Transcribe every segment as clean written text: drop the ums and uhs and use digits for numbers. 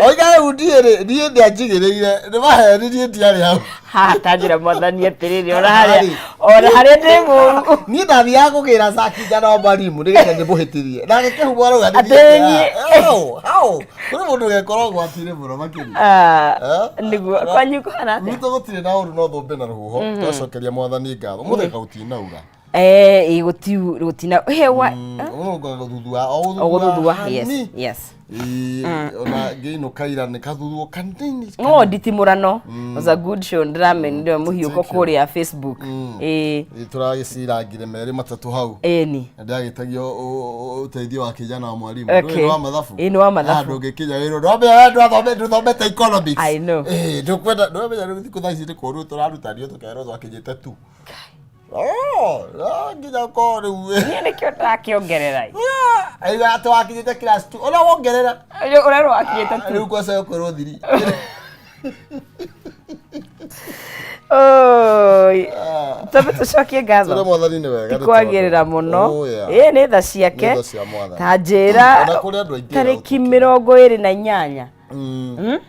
Oiga rĩu niĩ rĩ, niĩ nĩanjigĩrĩire, nĩ maheni niĩ ndiarĩ hau. Haha tanjĩra mwathani atĩrĩrĩ, ona harĩa Harĩ. ona harĩa ndĩ mũru. Niĩ ndathiaga kũgĩra caki njana wa mwarimu nĩgetha ndĩmũhĩtithie. Nake kĩhumo arauga nĩ Atĩ niĩ. niĩ. Hau, hau. Kũrĩ mũndũ ũgekora ũgwati-inĩ mũno makĩria. Ah, Eh? nĩguo kwanyu kũhana atĩa? Gwitũ gũtirĩ na ũru no thũmbĩ na rũhuho. Twacokeria mwathani ngatho. Mũthĩ kautinaura. Eh, ĩ gũtina hewa. Ũrũngaga gũthuthua o O gũthuthua, yes, hanini. yes. Ĩĩ, ona ngĩinũka ira nĩ kathuthwo kanini. No nditimũrano was a good show, ndĩramenire mũhiũko kũrĩa Facebook. Ĩ. Ĩĩ, tũragĩcirangire merĩ matatũ hau. Ĩni. Na ndĩragĩtagio ũteithio wa kijana wa mwarimu. Okay. Ndũĩ nĩ wa mathabu. Ĩĩ, nĩ wa mathabu. Ah, ndũngĩkinya wĩra ndwamenya we ndũthomete economics. I know. Ĩĩ, ndũkwenda ndwamenya rĩu thikũ thaa ici nĩ kũũru tũrarutanio tũkerwo twakinyĩte tu. Oh, ah, nginya ũkorwo rĩu Niĩ nĩkĩo ndĩrakĩongerera. Aiga atĩ wakinyĩte class 2 ona wongerera. Ũrerwo wakinyĩte tu. Rĩu kwaca ũkwĩrwo thiri. Oi. Twambe tũcokie Tũrĩ ngatho. mwathani nĩ wega. Ti kwagĩrĩra mũno. Oh, yeah. Ĩĩ nĩ tha ciake. Nĩ tha cia Mwathani. Ta njĩra Ona kũrĩ andũ aingĩ tarĩki ũtukũ. 28.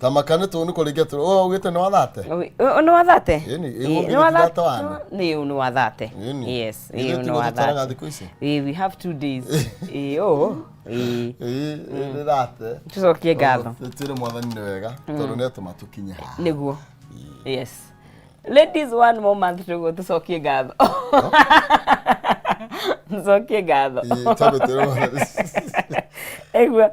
Ta maka nĩ tũ nĩ kũrĩkia tũ. Oh, ugĩte nĩ wathate. Nĩ wathate? Ĩni, Ĩ, ĩ, nĩ wathate? ti thate one. Nĩ nĩ wathate. Ĩni. Yes, ĩ, Ithuĩ nĩ tiguo tũtaraga wathate. thikũ ici. Ĩ, we have 2 days. Ĩ, oh. Ĩ. Ĩĩ, nĩ thate. Tũcokie ngatho. Twĩre mwathani nĩ wega tondũ nĩ atũma tũkinye haha. Nĩguo. Yes. Ladies, one more month to go, tũcokie ngatho. Tũcokie ngatho. Ĩĩ, twambe twĩre mwathani. Aigua.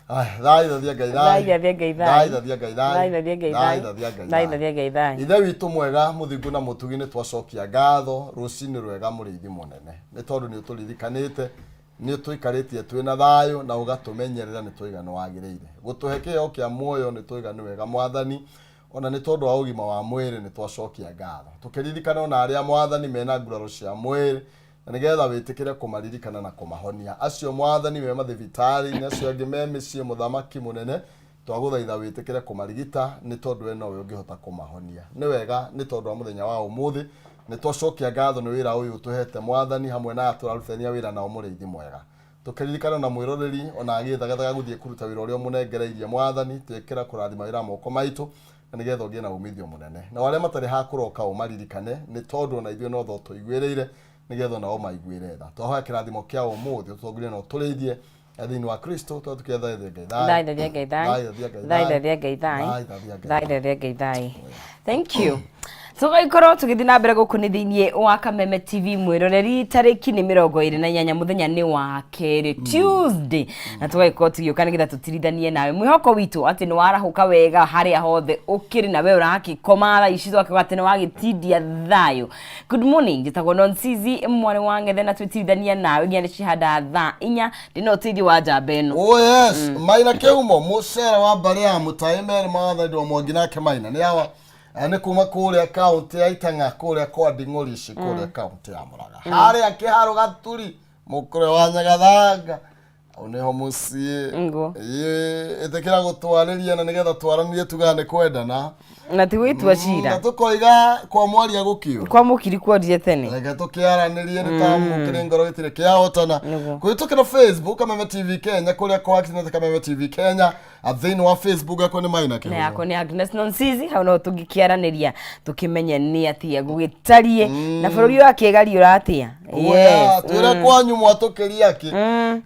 Ai, thaithathia Ngai thayũ. Thaithathia Ngai thayũ. Thaithathia Ngai thayũ. Thaithathia Ngai thayũ. Thaithathia Ngai thayũ. Thaithathia Ngai thayũ. Ithe witũ mwega mũthingu na mũtugi nĩ twacokia ngatho rũcinĩ rwega mũrĩithi mũnene nĩ tondũ nĩ ũtũririkanĩte nĩ ũtũikarĩtie twĩ na thayũ na ũgatũmenyerera nĩ twaiga nĩ wagĩrĩire gũtũhe kĩheo kĩa muoyo nĩ twaiga nĩ wega mwathani ona nĩ tondũ wa ũgima wa mwĩrĩ nĩ twacokia ngatho tũkĩririkana ona arĩa mwathani mena nguraro cia mwĩrĩ na nĩgetha wĩtĩkĩre kũmaririkana na kũmahonia acio mwathani me mathibitarĩ-inĩ acio angĩ me mĩciĩ mũthamaki mũnene twagũthaitha wĩtĩkĩre kũmarigita nĩ tondũ we nowe ũngĩhota kũmahonia nĩ wega nĩ tondũ wa mũthenya wa ũmũthĩ nĩ twacokia ngatho nĩ wĩra ũyũ ũtũhete mwathani hamwe na aya tũrarutithania wĩra nao mũrĩithi mwega tũkĩririkana na mwĩroreri ona agĩthagathaga gũthiĩ kũruta wĩra ũrĩa ũmũnengereirie mwathani twĩkĩra kũrathima wĩra wa moko maitũ na nĩgetha ũgĩe na umithio mũnene nao arĩa matarĩ ha kũroka ũmaririkane nĩ tondũ ona ithuĩ no tho tũiguĩrĩire nĩgetha nao maiguĩre tha twahoya kĩrathimo kĩa ũmũthĩ ũtũtongorie na ũtũrĩithie na thĩinĩ wa kristo twatũkĩetha Ngai thayũ. Thaithathia Ngai thayũ. Thaithathia Ngai thayũ. Thaithathia Ngai thayũ. Thaithathia Ngai thayũ. Thaithathia Ngai thayũ. Thank you. Tũgagĩkorwo tũgĩthiĩ na mbere gũkũ nĩ thĩinĩ wa Kameme TV mwĩroreri tarĩki nĩ 28 mũthenya nĩ wa kerĩ Tuesday na tũgagĩkorwo tũgĩũka nĩgetha tũtirithanie nawe mwĩhoko witũ atĩ nĩ warahũka wega harĩa hothe ũkĩrĩ na we ũrakĩkoma thaa ici twakiuga atĩ nĩ wagĩtindia thayũ. Good morning, njĩtagwo Nonsizi mwarĩ wa Ng'ethe na twĩtirithania nawe nginya nĩcihanda thaa 4 ndĩna ũteithio wa njamba ĩno. Oh yes, Maina Kĩhumo mũcere wa mbarĩ ya Mũtaĩ merĩ mawathani wa Mwangi nake Maina nĩ awa nĩ kuma kũrĩa kaunti ya Itang'a kũrĩa kwa Nding'orici kũrĩa kaunti ya Murang'a harĩa Kĩharũ Gaturi mũkũrwe wa Nyagathanga hau nĩho mũciĩ. Nĩguo. Ĩĩ, ĩtĩkĩra gũtwarĩria na nĩgetha twaranĩrie tugaga nĩ kwendana Na ti gwĩtua na cira. tũkoiga kwa mwaria gũkiũ Kwa mũkiri kuorire tene. Reke tũkĩaranĩrie nĩ ta mũkĩrĩ ngoro gĩtirĩ kĩahotana Nĩguo. kũhĩtũkĩra Facebook Kameme TV Kenya kũrĩa kwa Accident Kameme TV Kenya A thĩinĩ wa Facebook yakwa nĩ Maina Na Kĩhumo yakwa nĩ Agnes Nonsizi hau no tũngĩkĩaranĩria tũkĩmenye nĩ atĩa gũgĩtariĩ na bũrũri wa kĩgariũra atĩa. Oya, twĩre kwanyu mwatũkĩria kĩ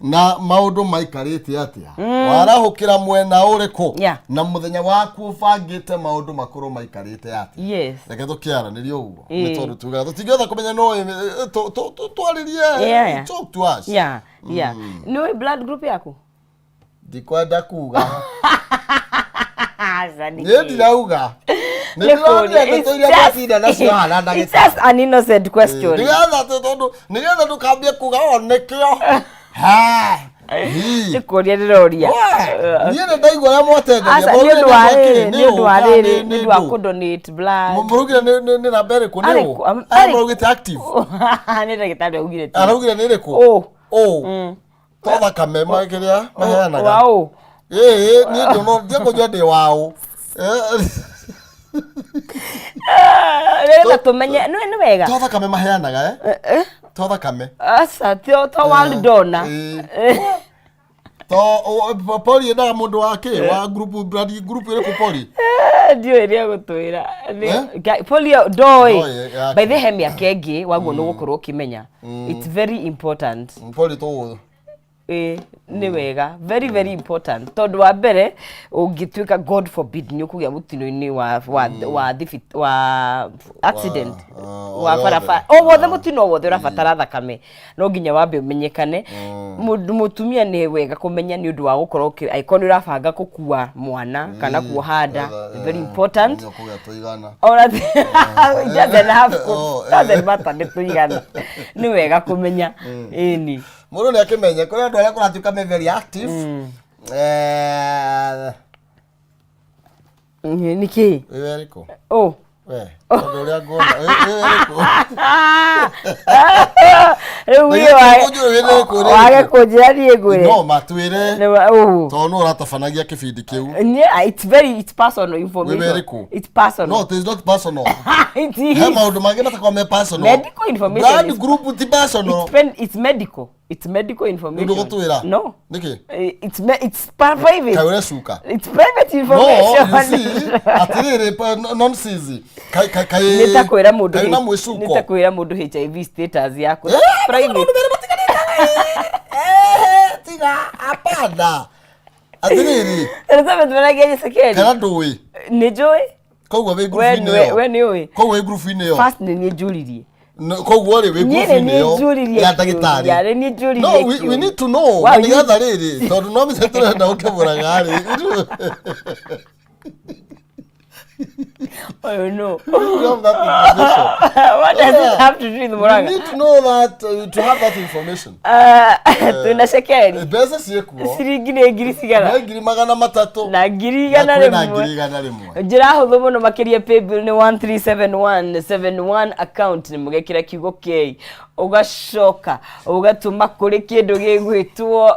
na maũndũ maikarĩte atĩa warahũkĩra mwena ũrĩkũ na mũthenya waku ũbangĩte maũndũ makorwo maikarĩte atĩa. Reke tũkĩaranĩrie ũguo nĩ tondũ tugaga tũtingĩhota kũmenya no twarĩrie. Talk to us. Yeah. Nĩ ũĩ blood group yaku? Ndikwenda kuga. Aca, nĩkĩ? Niĩ ndirauga nĩ Nĩ ndĩronire kũũria. ndeto It's iria twatinda nacio haha na It's ndagĩtarĩ. just an innocent question. Nĩgetha tondũ nĩgetha ndũkambie kuga o nĩkĩo Ha! Hi. Nĩ kũũria ndĩroria. We, niĩ nĩ ndaigua ũrĩa mwatendagia. Aca, nĩ ũndũ wa rĩrĩ, nĩ ũndũ wa rĩrĩ, nĩ ũndũ wa kũ donate blood. Mũrugire nĩ namba ĩrĩkũ nĩ Arĩ ũ? kũ- Aya arĩ- mũraugĩte active. Nĩ ndagĩtarĩ augire ti. Araugire nĩ ĩrĩkũ? Ũ. Ũ. To thakame kĩrĩa maheanaga. Wa ũ. Ĩĩ, niĩ ndũno ndiekũnjua ndĩ wa ũ. Eh, Ah, nĩgetha tũmenye nĩ wega. To thakame maheanaga eh? To thakame. Aca, to world donor. Ĩĩ. To Poli endaga mũndũ wa kĩ wa group blood group ĩrĩkũ Poli? Ndiũĩ rĩa gũtwĩra. Eh? Polio ndoĩ. Ndoĩ, yake. By the he mĩaka ĩngĩ waguo nĩ ũgũkorwo ũkĩmenya. It's very important. Poli tũgũ. Ĩĩ, nĩ wega, very very important, tondũ wa mbere ũngĩtuĩka, God forbid, nĩ ũkũgĩa mũtino-inĩ wa accident o wa yothe. Barabara o wothe, mũtino o wothe ũrabatara thakame, no nginya wambe ũmenyekane. Mũndũ mũtumia nĩ wega kũmenya nĩ ũndũ wa gũkorwo angĩkorwo nĩ ũrabanga gũkua mwana kana kuoha nda, very important. Nĩ ũkũgĩa tũigana. Ona it doesn't have Oh, eh. doesn't matter nĩ tũigana, nĩ wega kũmenya, ĩni. Mũndũ nĩ akĩmenye kũrĩ andũ arĩa kũratuĩka me very active. Nĩ kĩ? Wĩ werĩkũ? Oh. We, tondũ ũrĩa nguona, wĩ werĩkũ? Rĩu Na niĩ githĩ ũnjũĩ wĩ werĩkũ, wĩ wage werĩkũ? kũnjĩra niĩ ngwĩre. No matwĩre. Nĩ ũũ. Tondũ nũ ũratabanagia kĩbindi kĩu. Niĩ, it's very, it's personal information. Wĩ werĩkũ? It's personal. No, it is not personal. It He is. maũndũ mangĩ matakoragwo me personal. Medical information Blood group ti personal. It's medical. It's medical information. Nĩ ũgũtwĩra? No. Nĩkĩ? It's private. Kaĩ ũrecuka? It's private No, information. you see, atĩrĩrĩ, nonsense. Kaĩ kaĩ Nĩ ta kwĩra mũndũ kaĩ na nĩ mwĩcuko. ta kwĩra mũndũ HIV status yaku. Eh, That's private. maũndũ merĩ matiganĩte. Eh, tiga, hapana. Atĩrĩrĩ, Elizabeth Mwangi Sekeri. kana ndũĩ? Nĩ njũĩ. Koguo wĩ We ngurubu-inĩ nĩwe- ĩyo. we nĩ ũĩ. Koguo wĩ ngurubu-inĩ ĩyo. First nĩ niĩ njũririe. No, koguo rĩ wĩ Niĩ nĩ ngurubu-inĩ niĩ ĩyo njũririe ya kĩũria, ndagĩtarĩ. nĩ niĩ njũririe No, we kĩũria. need to know. Wow, Na nĩgetha rĩrĩ, tondũ no mbica tũrenda ũkĩmũraga rĩ. I don't know. You have that information. What does it Yeah. have to do with You Murang'a? need to know that to have that information. Twĩna cekeri. Mbeca ciĩkuo. Ciringi nĩ ngiri cigana? Nĩ 300,000. Na 100,000 Na kwĩna rĩmwe. 100,100. Njĩra hũthũ mũno makĩria, paybill nĩ 137171, account nĩ mũgekĩra kiugo K, ũgacoka ũgatũma kũrĩ kĩndũ gĩgwĩtwo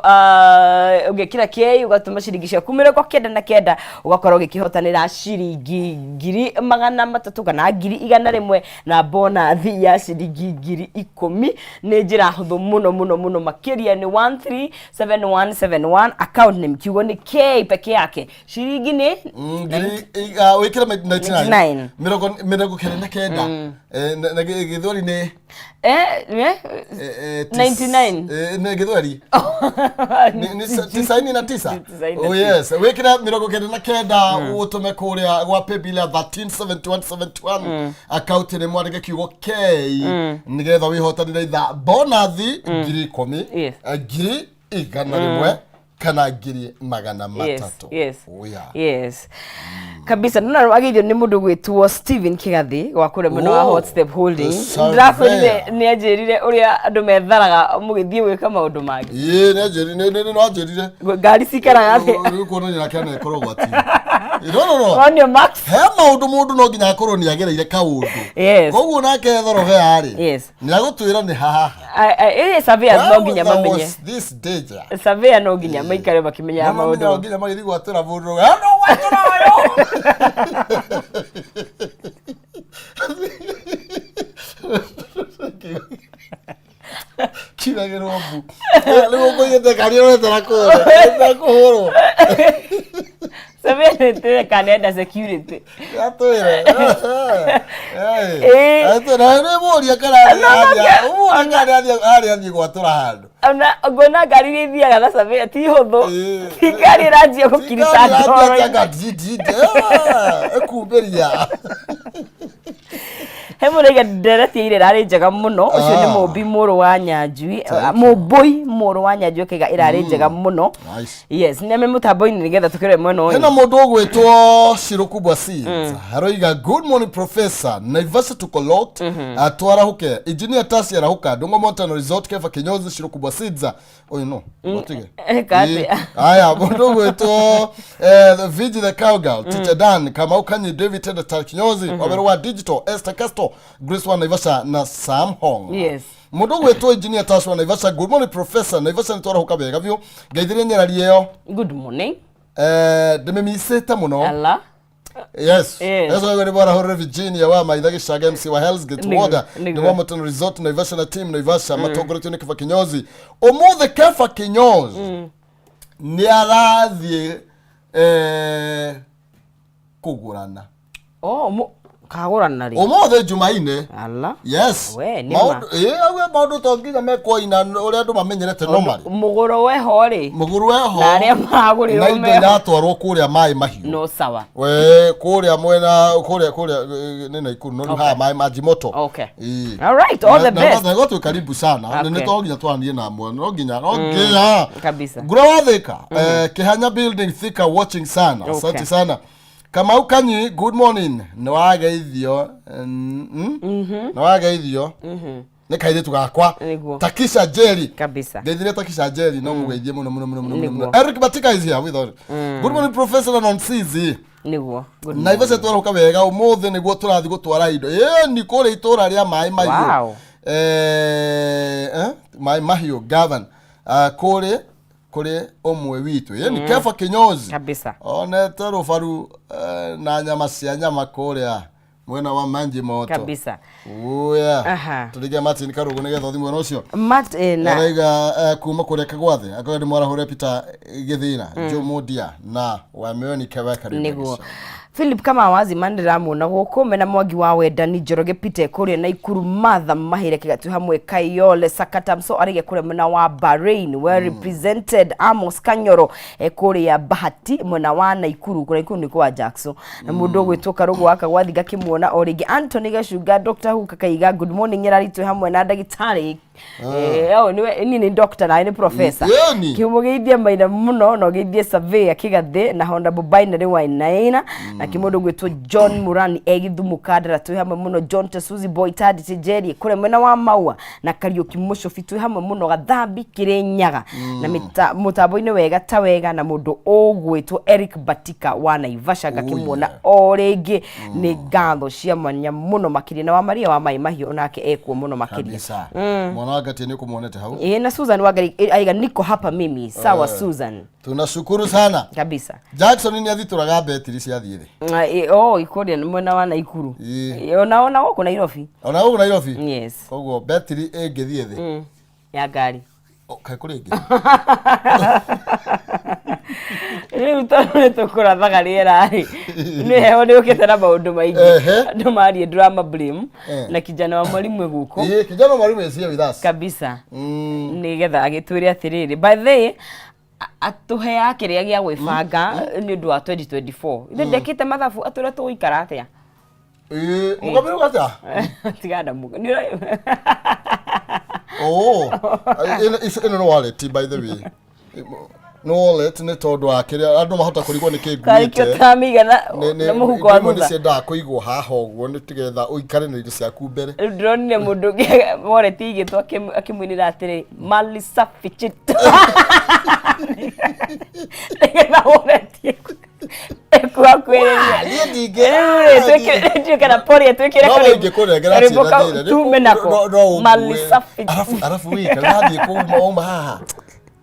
ũgekĩra K, ũgatũma ciringi ciaku 99, ũgakorwo ũgĩkĩhotanĩra ciringi 300,000 kana 100,000 na bonathi ya ciringi 10,000. Nĩ njĩra hũthũ mũno mũno mũno makĩria, nĩ 137171, account name kiugo nĩ K peke yake, ciringi nĩ Ngiri wĩkĩre 99. 99. 99. Na gĩthweri nĩ 99. Nĩ gĩthweri nĩ 99. 99. Oh yes, wĩkĩre 99 ũtũme kũrĩa gwa paybill ya 137171, account nĩ mwandĩke kiugo K, nĩgetha wĩhotanĩre itha bonathi 10,000, 100,000 kana 300,000. Oh, yeah. Yes, kabisa. Nona wagithio nĩ mũndũ gwĩtwo Steven Kĩgathĩ wa kũrĩa mwena wa Oh, Hot Step Holdings. the Ndĩrakwĩrire surveyor. nĩ anjĩrire ũrĩa andũ metharaga mũgĩthiĩ gwĩka maũndũ mangĩ. Ĩĩ, nĩ nĩanjĩrire. Ngari cikaraga thĩ. Rĩu kuonania nake anakorwo ũgwati-inĩ. No, no, no. Onio max. He maũndũ mũndũ no nginya akorwo nĩ agereire kaũndũ. Koguo nake thorobea rĩ, nĩ agũtwĩra nĩ haha. Ĩ surveyors no nginya There mamenye. was this danger. Surveyor no nginya maikare makĩmenyaga No maũndũ. nginya magĩthiĩ gwatũra mũndũ. "Eh, no gwatũra ũyũ." Kiragĩrwo mbu. Rĩu ũkũigĩte ngari ũretera kũhũrwo. Kũhũrwo. Surveyor nĩ tũreka nenda security. Atwĩre. Ĩ. Atwĩre nĩ mũria kana mũria kana arĩ athiĩ gwatũra handũ. Ona nguona ngari iria ithiaga na surveyor ti hũthũ. Ĩ. Ti ngari ĩranjia gũkirita ndoro. Ĩkumbĩria. He mũraiga ndereti ya ira ĩrarĩ njega mũno. Ũcio nĩ Ah. Mũmbi mũrũ wa Nyanjui. Thank you. Mũmbũi mũrũ wa Nyanjui akaiga ĩrarĩ njega mũno. Nice. Yes, nĩ ame mũtambo-inĩ nĩgetha tũkĩrore mwena Hena ũyũ. mũndũ ũgwĩtwo Shiro Kubwa Seeds aroiga, "Good morning professor, Naivasha tuko locked, twarahuke engineer Tasi arauka Ndongo Mountain Resort Kefa Kinyozi Shiro Kubwa Seeds." Ũyũ no ũtige. Kathi. Ĩ, aya mũndũ ũgwĩtwo Viji the Cowgirl, Teacher Dan Kamau Kanyi, David Tenda Tar Kinyozi, Waberu wa Digital, Esther Casto, Grace wa Naivasha na Sam Hong. Mũndũ ũgwĩtwo engineer Tash wa Naivasha, "Good morning professor, Naivasha nĩ twarahuka wega biũ, ngeithirie nyarari ĩyo." Good morning. Ndĩmĩmicĩte mũno. Ala. Yes. Yes. Yes, wewe bwana Hore Virginia wa Maitha Gĩcaga, MC wa Hell's Gate Water Nĩguo. nĩ wa Mountain Resort Naivasha na team Naivasha matongoretio nĩ Kefa Kinyozi. Ũmũthĩ Kefa Kinyozi Nĩ arathiĩ kũgũrana. Oh, kagũrana rĩ? Ũmũthĩ Jumaine. Ala. Yes. We, nĩ ma. Maũndũ ĩĩ auge maũndũ to nginya mekwo ina ũrĩa andũ mamenyerete normally. Mũgũro weho rĩ. Mũgũrũ weho. Na arĩa maragũrĩrwo Na indo meho. iratwarwo kũrĩa maĩ mahiũ. No sawa. We kũrĩa mwena kũrĩa kũrĩa nĩ Naikuru no haha maĩ maji moto. Okay. Ĩĩ. All right, all the best. Na twĩ karibu sana. Okay. Nĩ to nginya twaranie na amwe. No nginya no nginya. Kabisa. Ngura wa Thika. Kihanya building Thika watching sana. Okay. Asante sana. Kamau Kanyi, good morning. Nĩ wageithio. Nĩ wageithio. Nĩ kairĩtu gakwa. Nĩguo. Takisha Jerry. Kabisa. Ngeithire Takisha Jerry no mũgeithie mũno mũno mũno mũno mũno. Nĩguo. Eric Batika is here with us. Good morning Professor Nonsizi. Nĩguo. Good Naivasha twarũka wega ũmũthĩ nĩguo tũrathiĩ gũtwara indo. Ĩni kũrĩa itũra rĩa maĩ mahiũ. Wow. Maĩ mahiũ Gavin. Kũrĩ kũrĩ ũmwe witũ. Ĩni Kefa Kinyozi. Kabisa. Onete rũbaru na nyama cia nyama kũrĩa mwena wa Manji Moto. Kabisa. Uya. Aha. Tũrĩkia Martin Karũgũ nĩgetha ũthiĩ mwena ũcio. Mat na Araiga kuma kũrĩa Kagwathi akorwo nĩ mwarahũre Peter Gĩthĩra Joe Mudia na Wamioni Keweka nĩguo Philip kama wazi ndĩramuona gũkũ mena Mwangi wa Wendani Njoroge Peter kũrĩa Naikuru Martha Mahĩre Kĩgatu hamwe Kayole Sakata Mso arĩge kũrĩa mwena wa Bahrain well represented Amos Kanyoro kũrĩa Bahati mwena wa Naikuru kũrĩa Naikuru nĩ kwa Jackson na mũndũ ũgwĩtwo Karũgũ wa Kagwathi ngakĩmuona o rĩngĩ Anthony Gacunga Dr. Huka Kaiga good morning nyarari twĩ hamwe na ndagĩtarĩ. Oh, niwe niĩ nĩ doctor nawe nĩ professor. Yeni. Kĩmũgeithie maina mũno na ũgeithie surveyor Kĩgathĩ na Honorable Binary Wainaina na kĩmũndũ gwĩtwo John Murani e Gĩthumo Kandara twĩ hamwe mũno John Tesuzi Boy Tadi Tejeri kũrĩa mwena wa Maua na Kariũki Mũcũbi twĩ hamwe mũno Gathambi Kĩrĩnyaga na mũtambo-inĩ wega ta wega na mũndũ ũgwĩtwo Eric Batika wa Naivasha ngakĩmuona o rĩngĩ nĩ ngatho cia mwanya mũno makĩria na wa Maria wa Maĩ Mahiũ onake ekuo mũno makĩria. Kabisa. Mwana wa Gatie nĩ ũkũmuonete hau. Ĩ, na Susan Wangari aiga niko hapa mimi sawa. Susan. Tunashukuru sana. Kabisa. Jackson nĩ athitũraga betiri ciathiĩ thĩ. Oh, ikuria nĩ mwena wa Naikuru. Ĩ. Ona gũkũ Nairobi. Ona gũkũ Nairobi. Yes. Koguo betiri ĩngĩthiĩ thĩ. Ya ngari. Oh, kaĩ kũrĩ ĩngĩ? Rĩu tondũ nĩ tũkũrathaga rĩera rĩ nĩ heho nĩ ũkĩte na maũndũ maingĩ. Andũ marie drama blame na kijana wa mwalimu gũkũ. Ĩ, kijana mwalimu is here with us. Kabisa. Nĩgetha agĩtwĩre atĩrĩrĩ by the way atũheaga kĩrĩa gĩa gwĩbanga nĩ ũndũ wa 2024 ithe ndekĩte mathabu atwĩre tũgũikara atĩa. Ĩ, mũkamĩrũ atĩa? Tigana Oh, ĩno nĩ wallet by the way. Nĩ wallet nĩ tondũ wa kĩrĩa andũ mahota kũrigwo nĩ kĩ karĩkĩo nguĩte. tamĩigana na mũhuko wa Imwe nĩ thutha. ciendaga kũigwo haha ũguo nĩ tigetha ũikare na indo ciaku mbere. Rĩu ndĩronire mũndũ ũngĩ wallet igĩtwo akĩmũinĩra atĩrĩ mali safi chito nĩgetha wallet ĩkuhakuhĩrĩria. Niĩ ndingĩ- Rĩu rĩ kana pori ĩtwĩkĩre No ingĩkũnengera karwĩmbo ciĩna kau thĩna, tume nako no- no ũngue. mali safi. Arabu wĩ ũrathiĩ kũu wauma haha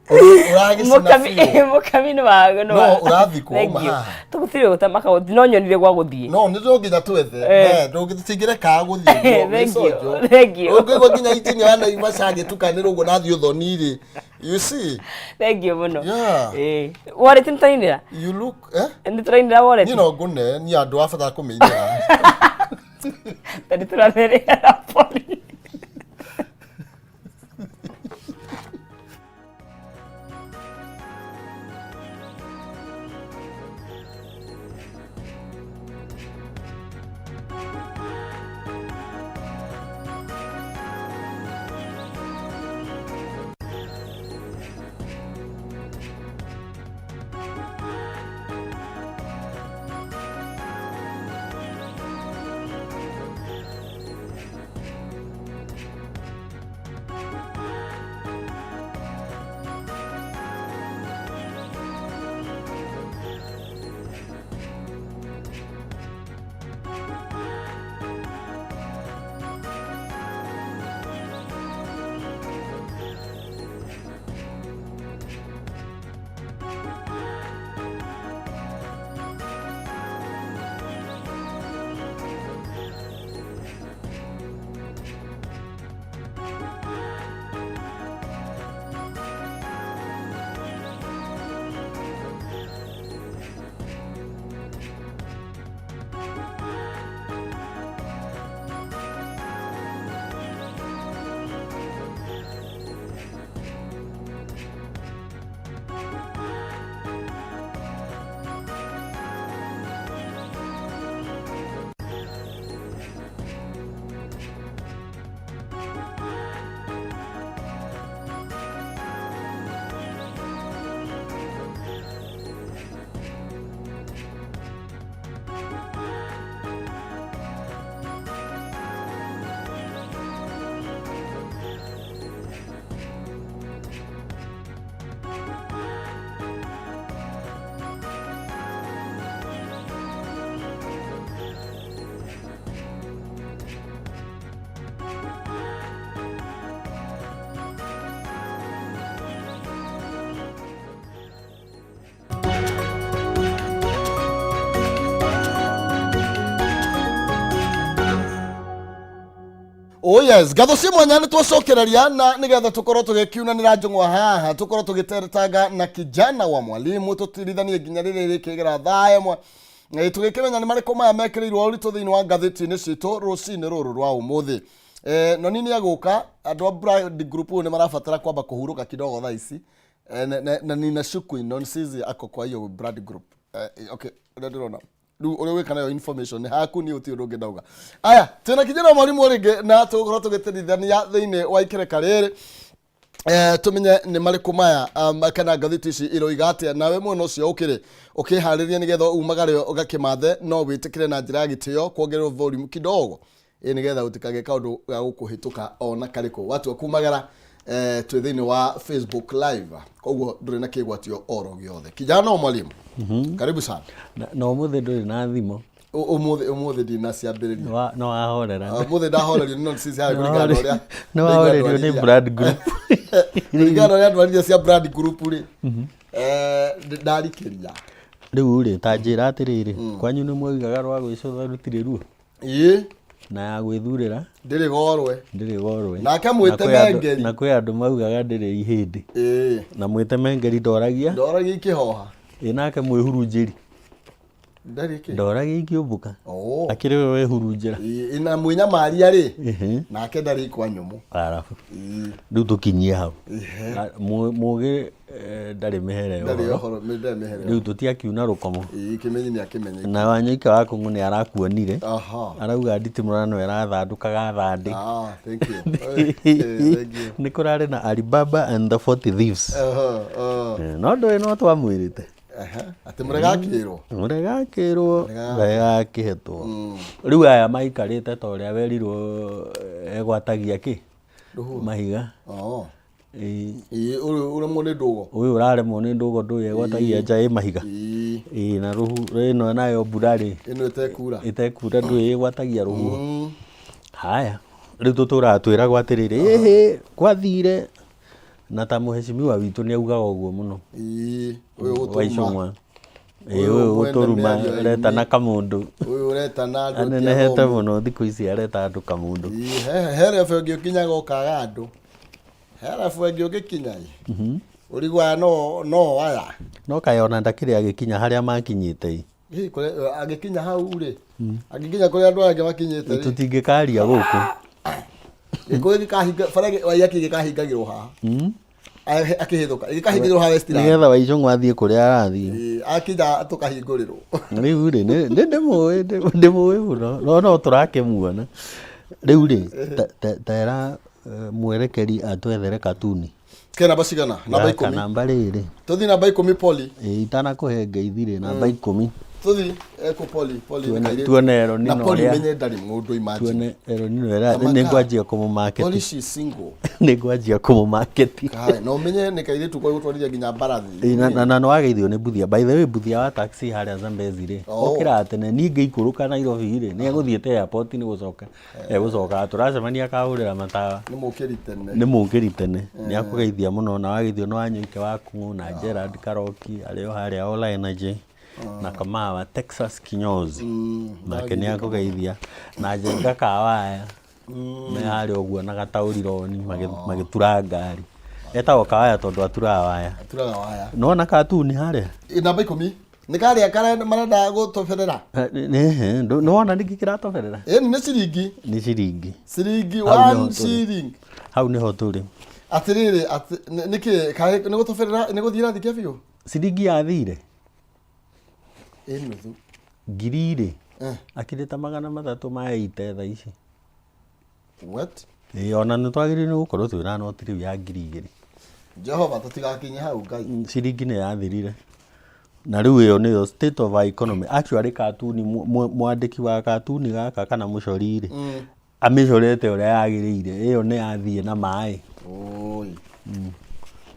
ũragĩcina biũ. Mũkami nĩ wa No, ũrathiĩ kũ, wauma haha? Tũgũtirĩ gũtama kaũthi no nyonire gwa gũthiĩ. No nĩ no nginya twethe. Tũtingĩreka gũthiĩ ũguo, Thank you. gĩconjo. Thank you. Ũngĩigua nginya injinia wa Naivasha agĩtukanĩra ũguo na athiĩ ũthoni rĩ, you see. Thank you mũno. Yeah. Ĩĩ. Wallet nĩ tũrainĩra? You look eh Nĩ tũrainĩra wallet? Niĩ no ngũne niĩ andũ a bata kũmĩinĩra. Ta nĩ tũratherera na pori. Oh yes, ngatho cia mwanya nĩ twacokereria na nĩgetha tũkorwo tũgĩkiunanĩra njũng'wa haha, tũkorwo tũgĩteretanga na kijana wa mwalimu, tũtirithanie nginya rĩrĩa rĩkĩgera thaa ĩmwe. Tũgĩkĩmenya nĩ marĩkũ maya mekĩrĩirwo ũritũ thĩinĩ wa ngathĩti-inĩ citũ rũcinĩ rũrũ rwa ũmũthĩ. Noni nĩ egũka, andũ a Brand Group nĩ marabatara kwamba kũhurũka kidogo thaa ici. Na ninashuku Nonsizi ako kwa hiyo Brand Group. Okay, ũrĩa ndĩrona rĩu ũrĩa ũgwĩka nayo information nĩ haku niĩ gũtirĩ ũndũ ũngĩ ndauga. Aya, twĩna kijana wa mwarimũ rĩngĩ na tũgũkorwo tũgĩtĩrithania thĩinĩ wa ikereka rĩrĩ, tũmenye nĩ marĩkũ maya, kana ngathĩti ici iroiga atĩa. Nawe mwena ũcio ũkĩrĩ ũkĩharĩria nĩgetha umagare ũgakĩmathe, no wĩtĩkĩre na njĩra ya gĩtĩo kuongererwo volume kidogo, ĩ nĩgetha gũtikagĩe kaũndũ ga gũkũhĩtũka ona karĩkũ watua kumagara. Twĩ thĩinĩ wa Facebook Live, koguo ndũrĩ na kĩgwatio oro gĩothe. Kijana wa mwalimu, karibu sana. Na ũmũthĩ ndũrĩ na thimũ? Ũmũthĩ ndinaciambĩrĩria. No wahorera. Ũmũthĩ ndahorerio nĩ nonsense harĩa kũringana na ũrĩa Nĩ wahorerio nĩ Brand Group. Kũringana na ũrĩa ndwarithia cia Brand Group rĩ, ndarikĩria. Rĩu rĩ, ta njĩra atĩrĩrĩ, kwanyu nĩ mwaugaga rwa gwĩcũtha rũtirĩ ruo? Ĩĩ. Na ya gwĩthurĩra? Ndĩrĩ gorwe. Ndĩrĩ gorwe. Nake mwĩtemengeri. Na kwĩ andũ maugaga ndĩrĩ ihĩndĩ. Ĩĩ. Na mwĩtemengeri ndoragia? Ndoragia ikĩhoha. Ĩ nake mwĩhurunjĩri? Ndarĩ kĩ? Ndoragia ikĩũmbũka. Oh. Akĩrĩ we wehurunjĩra. Ĩĩ, na mwĩnyamaria rĩ, nake ndarĩ ikwa nyũmũ. Arabu. Ĩĩ. Rĩu tũkinyie hau. Mũgĩ ndarĩ mĩhere Ndarĩ ũhoro. Ũhoro ndarĩ mĩhere. Rĩu tũtiakiuna rũkomo. Ĩĩ, kĩmenyi nĩ akĩmenye. Na Wanyoike wa Kũng'ũ nĩ arakuonire. Aha. Arauga nditimũrano ĩrathandũkaga thandĩ. Ah, thank you. Thank you. Nĩ kũrarĩ na Alibaba and the 40 Thieves. Aha, ah. No ndũĩ no twamwĩrĩte. Aha, atĩ mũregakĩrwo. Mũregakĩrwo, regakĩhetwo. Rĩu aya maikarĩte ta ũrĩa werirwo egwatagia kĩ? Rũhuho. Mahiga. Oh. Ĩĩ. Ĩĩ, ũyũ ũremwo nĩ ndũgo. Ũyũ ũraremwo nĩ ndũgo ndũĩ egwatagia nja ĩ mahiga. Ĩĩ. Ĩĩ, na rũhu ĩno nayo mbura rĩ. Ĩno ĩtekura. Ĩtekura ndũĩ ĩgwatagia rũhuho. Haya, rĩu tũtũraga twĩragwo atĩrĩrĩ, ĩhĩ, gwathire na ta mũhecimiwa witũ nĩ augaga ũguo mũno. Ĩĩ, ũyũ wa ũtũruma. Icũng'wa. Ĩĩ, Ũyũ ũyũ mwene ũtũruma mĩario aretana kamũndũ. Ũyũ ũretana andũ ti Anenehete athomu. mũno thikũ ici areta andũ kamũndũ. Ĩĩ, he level ĩngĩ ũkinyaga ũkaga andũ. He level ĩngĩ ũngĩkinya ĩ. Ũrigwo aya no aya. No kaĩ ona ndakĩrĩ agĩkinya harĩa makinyĩte ĩ. Ĩ, angĩkinya hau rĩ, angĩkinya kũrĩa andũ aya angĩ makinyĩte rĩ. Tũtingĩkaria gũkũ. Gĩkũyũ gĩkahinga, bara Waiyaki gĩkahingagĩrwo haha. Akĩhĩthũka, gĩkahingagĩrwo haha Westlands. Nĩgetha Waicũng'wa athiĩ kũrĩa arathiĩ. Ĩĩ, akinya tũkahingũrĩrwo. Rĩu rĩ, nĩ ndĩmũĩ, ndĩmũĩ mũno, no no tũrakĩmuona. Rĩu rĩ, tera mwerekeri atwethere katuni. Ke namba cigana? Namba Gaka 10. Namba rĩrĩ. Tũthiĩ namba 10, Poli. Ĩĩ, itanakũhe ngeithi rĩ, namba 10. Tũthiĩ ekũ Poli, Poli nĩ kairĩtu. Tuone Eronino Na Poli ũrĩa- menye ndarĩ mũndũ, imagine. Tuone Eronino ĩra Amaka. nĩ ngwanjia kũmũmaketi. Poli, she single. Nĩ ngwanjia kũmũmaketi. Kai, na ũmenye nĩ kairĩtu kwa gũtwarithia nginya mbarathi. Ĩĩ, na nĩ wageithio nĩ Mbuthia. By the way, Mbuthia wa taxi harĩa Zambezi rĩ, Oh. okĩraga tene. Niĩ ngĩikũrũka Nairobi rĩ, nĩ egũthiĩte airport nĩ gũcoka egũcoka tũracemania akahũrĩra matawa. Nĩ mũkĩri tene. Nĩ mũkĩri tene, nĩ akũgeithia mũno. Na wageithio nĩ Wanyoike wa Kung'u na Gerard Karoki arĩ o harĩa Ola Energy, na Kamawa Texas Kinyozi nake nĩ akũgeithia, na Njenga Kawaya me harĩa ũguo na gataũrironi magĩtura ngari. Etagwo Kawaya tondũ aturaga waya. Aturaga waya. Nona katuni harĩa. Ĩ, namba 10 nĩ karĩa karĩa marenda gũtoberera. Nĩwona nĩkĩ kĩratoberera? Ĩni nĩ ciringi. Nĩ ciringi. Ciringi. Hau nĩho One tũrĩ. shilling. Hau nĩho tũrĩ. Atĩrĩrĩ, nĩkĩ nĩ gũtoberera nĩ gũthiĩ ĩrathiĩ biũ? Ciringi yathire. Ĩ nuthu. Ngiri rĩ, akĩrĩ ta 380 thaa ici. What? Ĩĩ, ona nĩ twagĩrĩirwo nĩ gũkorwo twĩna noti rĩu ya 2000. Jehova, tũtigakinye hau, Ngai. Ciringi nĩ yathirire na rĩu ĩyo nĩyo state of our economy actually. Katuni, mwandĩki wa katuni gaka kana mũcori rĩ, amĩcorete ũrĩa yagĩrĩire. Ĩyo nĩ yathiĩ na maĩ. Oi.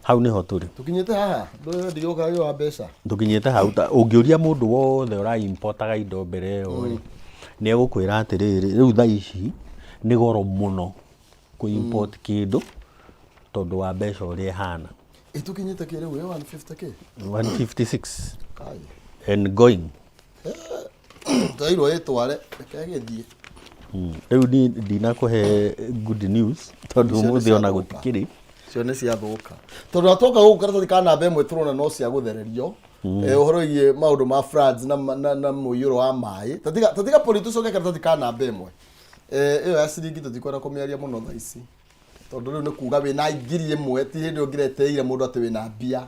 Hau nĩho tũrĩ. Tũkinyĩte haha ndigũka wa mbeca. Tũkinyĩte hau. Ta ũngĩũria mũndũ wothe ũraimportaga indo mbere ĩyo rĩ, nĩ egũkwĩra atĩrĩrĩ, rĩu thaa ici nĩ goro mũno kũ import kĩndũ tondũ wa mbeca ũrĩa ĩhana. Ĩ tũkinyĩte kĩ rĩu? Ĩ 150 kĩ? 156 Kai. And going. Twairwo ĩtware, reke ĩgĩthiĩ. Rĩu ni ndinakũhe good news tondũ Icio nĩ ũmũthĩ ona ciathũka. gũtikĩrĩ. Cio nĩ ciathũka, tondũ atoka gũkũ karatathi ka namba ĩmwe tũrona no cia gũthererio. Ũhoro wĩgiĩ maũndũ ma floods na mũiyũro wa maĩ, tatiga poli tũcoke karatathi ka namba ĩmwe. Ĩyo ya ciringi tũtikwenda kũmĩaria mũno thaa ici, tondũ rĩu nĩ kuga wĩna 1000, ti hĩndĩ ũngĩreteire mũndũ atĩ wĩna mbia.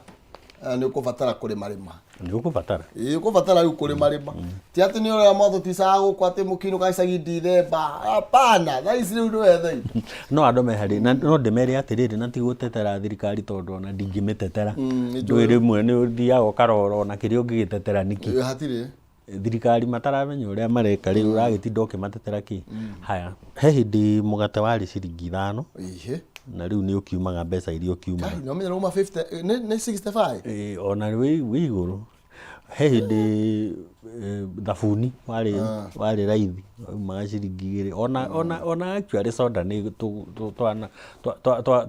Nĩ ũkũbatara kũrĩma rĩma. Nĩ ũkũbatara. Ĩĩ, ũkũbatara rĩu kũrĩma rĩma, ti atĩ nĩ ũrĩa motho ticaga gũkũ atĩ mũkinũka icagi ndithemba, hapana, thaa ici rĩu nĩ wethe indo. No andũ meharĩ na no ndĩmere atĩrĩrĩ, na ti gũtetera thirikari, tondũ ona ndingĩmĩtetera. Nĩ Ndũĩ rĩmwe nĩ ũthiaga ũkarora ona kĩrĩa ũngĩgĩtetera nĩkĩ. Hatirĩ. Thirikari mataramenya ũrĩa mareka, rĩu ũragĩtinda ũkĩmatetera kĩ? Haya, he hĩndĩ mũgate warĩ ciringi 5. Na rĩu nĩ ũkiumaga mbeca iria ũkiumaga. Kai, no menya uma 50, nĩ 65. Ĩĩ, ona wĩ igũrũ. He hĩndĩ thabuni warĩ raithi, waumaga ciringi 2, ona actually soda nĩ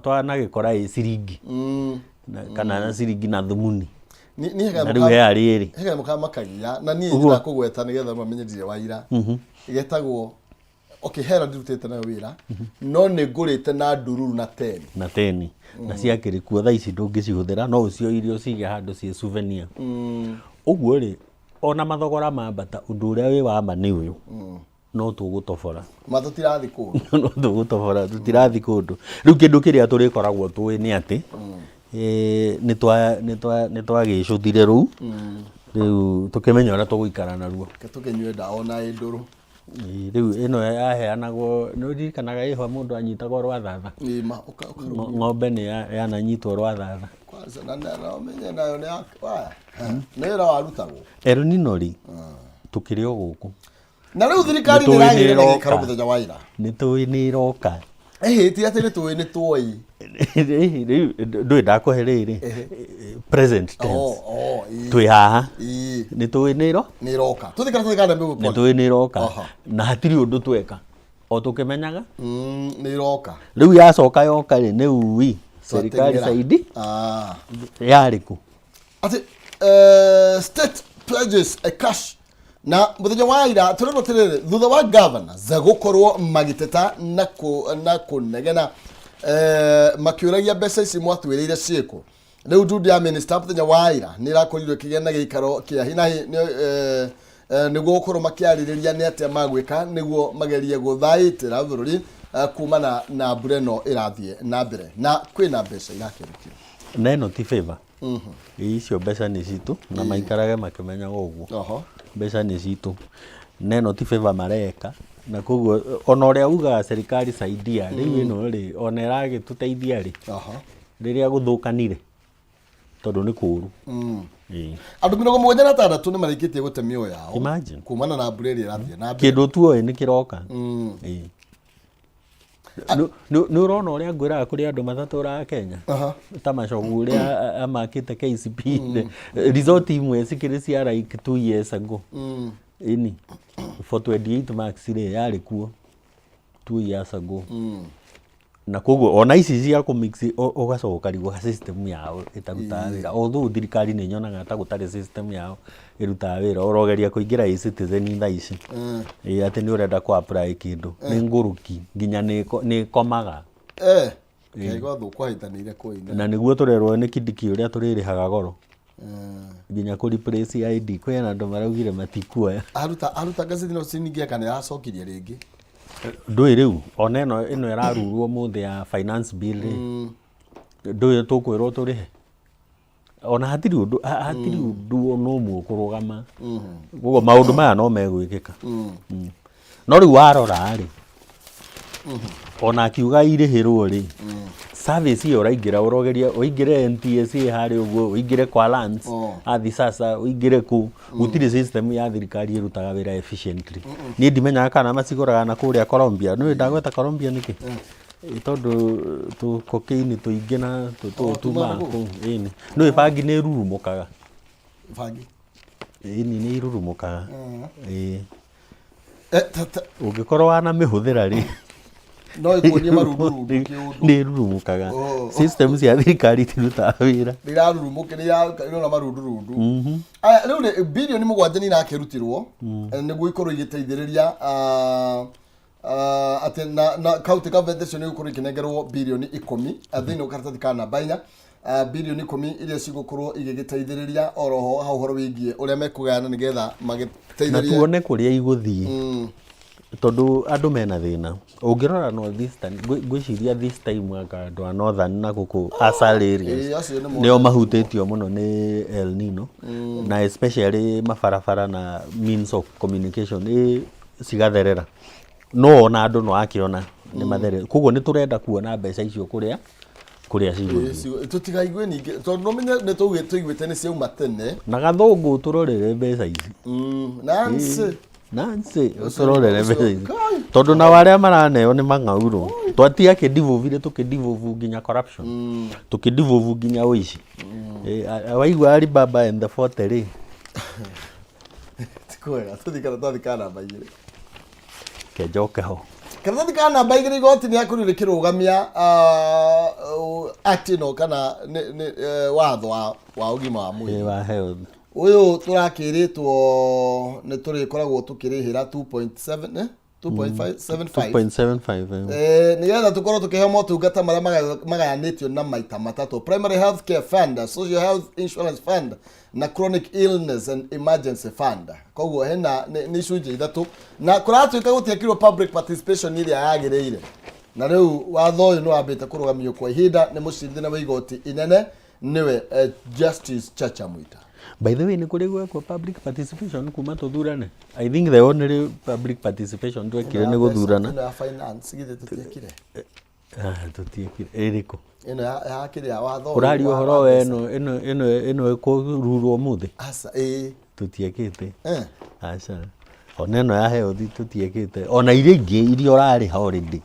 twanagĩkora ĩ ciringi kana na ciringi na thumuni. Ni Na rĩu he harĩ ĩrĩ. He kanyamũ kamakagia na niĩ Ũguo. ndĩrakũgweta nĩgetha mamenye ndirĩ waira. Getagwo, okay, hera ndirutĩte nayo wĩra, no nĩ ngũrĩte na ndururu na 10. Na 10, na ciakĩrĩ kuo, thaa ici ndũngĩcihũthĩra, no ũcioire ũcige handũ ciĩ souvenir. Ũguo rĩ, ona mathogora mambata, ũndũ ũrĩa wĩ wa ma nĩ ũyũ, no tũgũtobora. Ma tũtirathi kũndũ. No tũgũtobora, tũtirathi kũndũ. Rĩu kĩndũ kĩrĩa tũrĩkoragwo tũĩ nĩ atĩ nĩ twagĩcũthire rũu, rĩu tũkĩmenya ũrĩa tũgũikara naruo. Reke tũkĩnyue ndawa ona ĩ ndũrũ. Ĩĩ, rĩu ĩno yaheanagwo, nĩ ũririkanaga ĩho mũndũ anyitagwo rwathatha? Ĩĩ, ma Ng'ombe nĩ yananyitwo rwathatha. Kwanza na ũmenye nayo nĩ ya waya. Nĩ wĩra warutagwo. El Nino rĩ, tũkĩrĩ o gũkũ. Na rĩu thirikari Nĩ tũĩ nĩ ĩragĩire na nĩ gĩikaro ĩroka. mũthenya wa ira. Nĩ tũĩ nĩ ĩroka. Ĩhĩ, ti atĩ nĩ tũĩ, nĩ tũĩ. Rĩu ndũĩ ndakũhe rĩrĩ present tense. Oh, ĩĩ. Twĩ haha. Ĩĩ. Nĩ tũĩ nĩ ĩro Nĩ ĩroka. Tũthiĩ karatathi ka namba ĩmwe. Nĩ tũĩ nĩ ĩroka. Na hatirĩ ũndũ tweka o tũkĩmenyaga. Nĩ ĩroka. Rĩu yacoka yoka rĩ, nĩ ui serikali Twateng'era. saidi Ah. yarĩ kũ? Atĩ state pledges a cash na mũthenya wa ira tũrerwo atĩrĩrĩ, thutha wa governors gũkorwo magĩteta na kũnegena, makĩũragia mbeca ici mwatwĩrĩire ciĩkũ. Rĩu ndundu ya minister mũthenya wa ira nĩ ĩrakorirwo ĩkĩgĩa na gĩikaro kĩa hinahi nĩguo gũkorwo makĩarĩrĩria nĩ atĩa magwĩka nĩguo magerie gũthaitĩra bũrũri kumana na mbura ĩno ĩrathiĩ na mbere, na kwĩna mbeca irakĩrutio. Na ĩno ti favor. Icio mbeca nĩ citũ, na maikarage makĩmenyaga ũguo. Mbeca nĩ citũ, na ĩno ti favor mareka, na koguo ona ũrĩa ugaga serikali saidia, rĩu ĩno rĩ, ona ĩragĩtũteithia rĩ rĩrĩa gũthũkanire, tondũ nĩ kũũru. Ĩĩ. Andũ 76 nĩ marĩkĩtie gũte mĩoyo yao Imagine. kumana na mbura ĩrĩa ĩrathiĩ na mbere. Kĩndũ tuoĩ nĩ kĩroka. Ĩĩ. Nĩ ũrona ũrĩa ngwĩraga kũrĩ andũ matatũraga Kenya ta Machogu ũrĩa amakĩte KCP, result imwe cikĩrĩ cia like 2 years ago. Ĩni for 28 marks rĩ, yarĩ kuo 2 years ago, na koguo ona ici cia kũmix ũgacoka ũkarigwo system yao ĩtarutaga wĩra, although thirikari nĩ nyonaga ta gũtarĩ system yao ĩrutaga wĩra. Ũrogeria kũingĩra eCitizen thaa ici, ĩĩ, atĩ nĩ ũrenda kũ apply kĩndũ, nĩ ngũrũki nginya nĩ ĩkomaga. Kaigua thũ kwahĩtanĩire kũina. Na nĩguo tũrerwo nĩ Kindiki ũrĩa tũrĩrĩhaga goro nginya kũ replace ID, kwĩna andũ maraugire matikuoya. Aruta ngathĩti no ciningia kana ĩracokirie rĩngĩ. Ndũĩ rĩu ona ĩno ĩrarurwo mũthĩ ya finance bill rĩ, ndũĩ tũkwĩrwo tũrĩhe, ona hatirĩ ũndũ, hatirĩ ũndũ ona ũmwe ũkũrũgama. Koguo maũndũ maya no megwĩkĩka. No rĩu warora rĩ, ona akiuga irĩhĩrwo rĩ, service ĩyo ũraingĩra, ũrogeria ũingĩre NTSA harĩa ũguo, ũingĩre kwa lands athi sasa ũingĩre kũ, gũtirĩ system ya thirikari ĩrutaga wĩra efficiently. Niĩ ndimenyaga kana macigũraga na kũrĩa Colombia. Nĩũĩ ndagweta Colombia nĩkĩ? Ĩ, tondũ tũ cocaine tũingĩ na Oh, tumaga tumaga kũu? kũu. Ĩni nĩũĩ bangi nĩ ĩrurumũkaga. Bangi. Ĩni, nĩ irurumũkaga. Ĩĩ. Ũngĩkorwo wanamĩhũthĩra rĩ, No ĩkuonie marundurundu kĩũndũ. Nĩ ĩrurumũkaga. Oh. System cia thirikari itirutaga wĩra. Nĩ irarurumũka, nĩ irona marundurundu. Aya, rĩu rĩ, bilioni 7 nĩ irakĩrutirwo nĩguo ikorwo igĩteithĩrĩria. Atĩ na county government icio nĩ igũkorwo ikĩnengerwo birioni 10 thĩinĩ wa karatathi ka namba 4, birioni 10 iria cigũkorwo igĩgĩteithĩrĩria oroho hau ũhoro wĩgiĩ ũrĩa mekũgayana nĩgetha Na magĩteithĩrĩrie. Tuone kũrĩa igũthiĩ, tondũ andũ mena thĩna. Ũngĩrora North Eastern, ngwĩciria this time anga andũ a Northern na gũkũ ASAL areas Ĩĩ, acio nĩ nĩo mahutĩtio mũno nĩ El Nino, na especially mabarabara na means of communication ĩ cigatherera, no ona andũ no akĩona nĩ matherera. Koguo nĩ tũrenda kuona mbeca icio kũrĩa cigũthiĩ. Tũtikaigue ningĩ, tondũ no menye nĩ tũiguĩte nĩ ciauma tene. Na gathũngũ tũrorere mbeca ici. Nancy. Nancy, ũtũrorere mbeca ici. Kai. Tondũ nao arĩa maraneo nĩ mang'aurũ. Twatia kĩndivũvire, tũkĩndivovu nginya corruption, tũkĩndivovu nginya ũici. Waigua Alibaba and the 40 rĩ. Ti kwega. Tũthiĩ karatathi ka namba 2. Kenjoke ho. Karatathi ka namba 2, igoti nĩ akorirwo rĩkĩrũgamia act ĩno kana nĩ watho wa ũgima wa mwĩrĩ. Ĩ, wa health. Ũyũ tũrakĩrĩtwo nĩ tũrĩkoragwo tũkĩrĩhĩra 2.7, 2.575. 2.75. Nĩgetha tũkorwo tũkĩheo motungata marĩa magayanĩtio na maita matatũ: primary health care fund, social health insurance fund na chronic illness and emergency fund. Koguo hena nĩ icunjĩ ithatũ, na kũratuĩka gũtiekirwo public participation ĩrĩa yagĩrĩire, na rĩu watho ũyũ nĩ wambĩte kũrũgamio kwa ihinda nĩ mũcirithania wa igoti inene, nĩwe Justice Chacha Mwita. By the way, nĩ kũrĩ gwekwo public participation kuma tũthurane? I think the only public participation twekire nĩ gũthurana. Ĩno ya finance githĩ tũtiekire? Ah, tũtiekire ĩrĩkũ? Ĩno ya kĩrĩa, watho ũyũ Ũraria ũhoro wa wa mbeca. ĩno ĩkũrurwo ũmũthĩ? Aca, ĩĩ. Tũtiekĩte. Aca, ona ĩno ya health tũtiekĩte, ona iria ingĩ iria ũrarĩha already,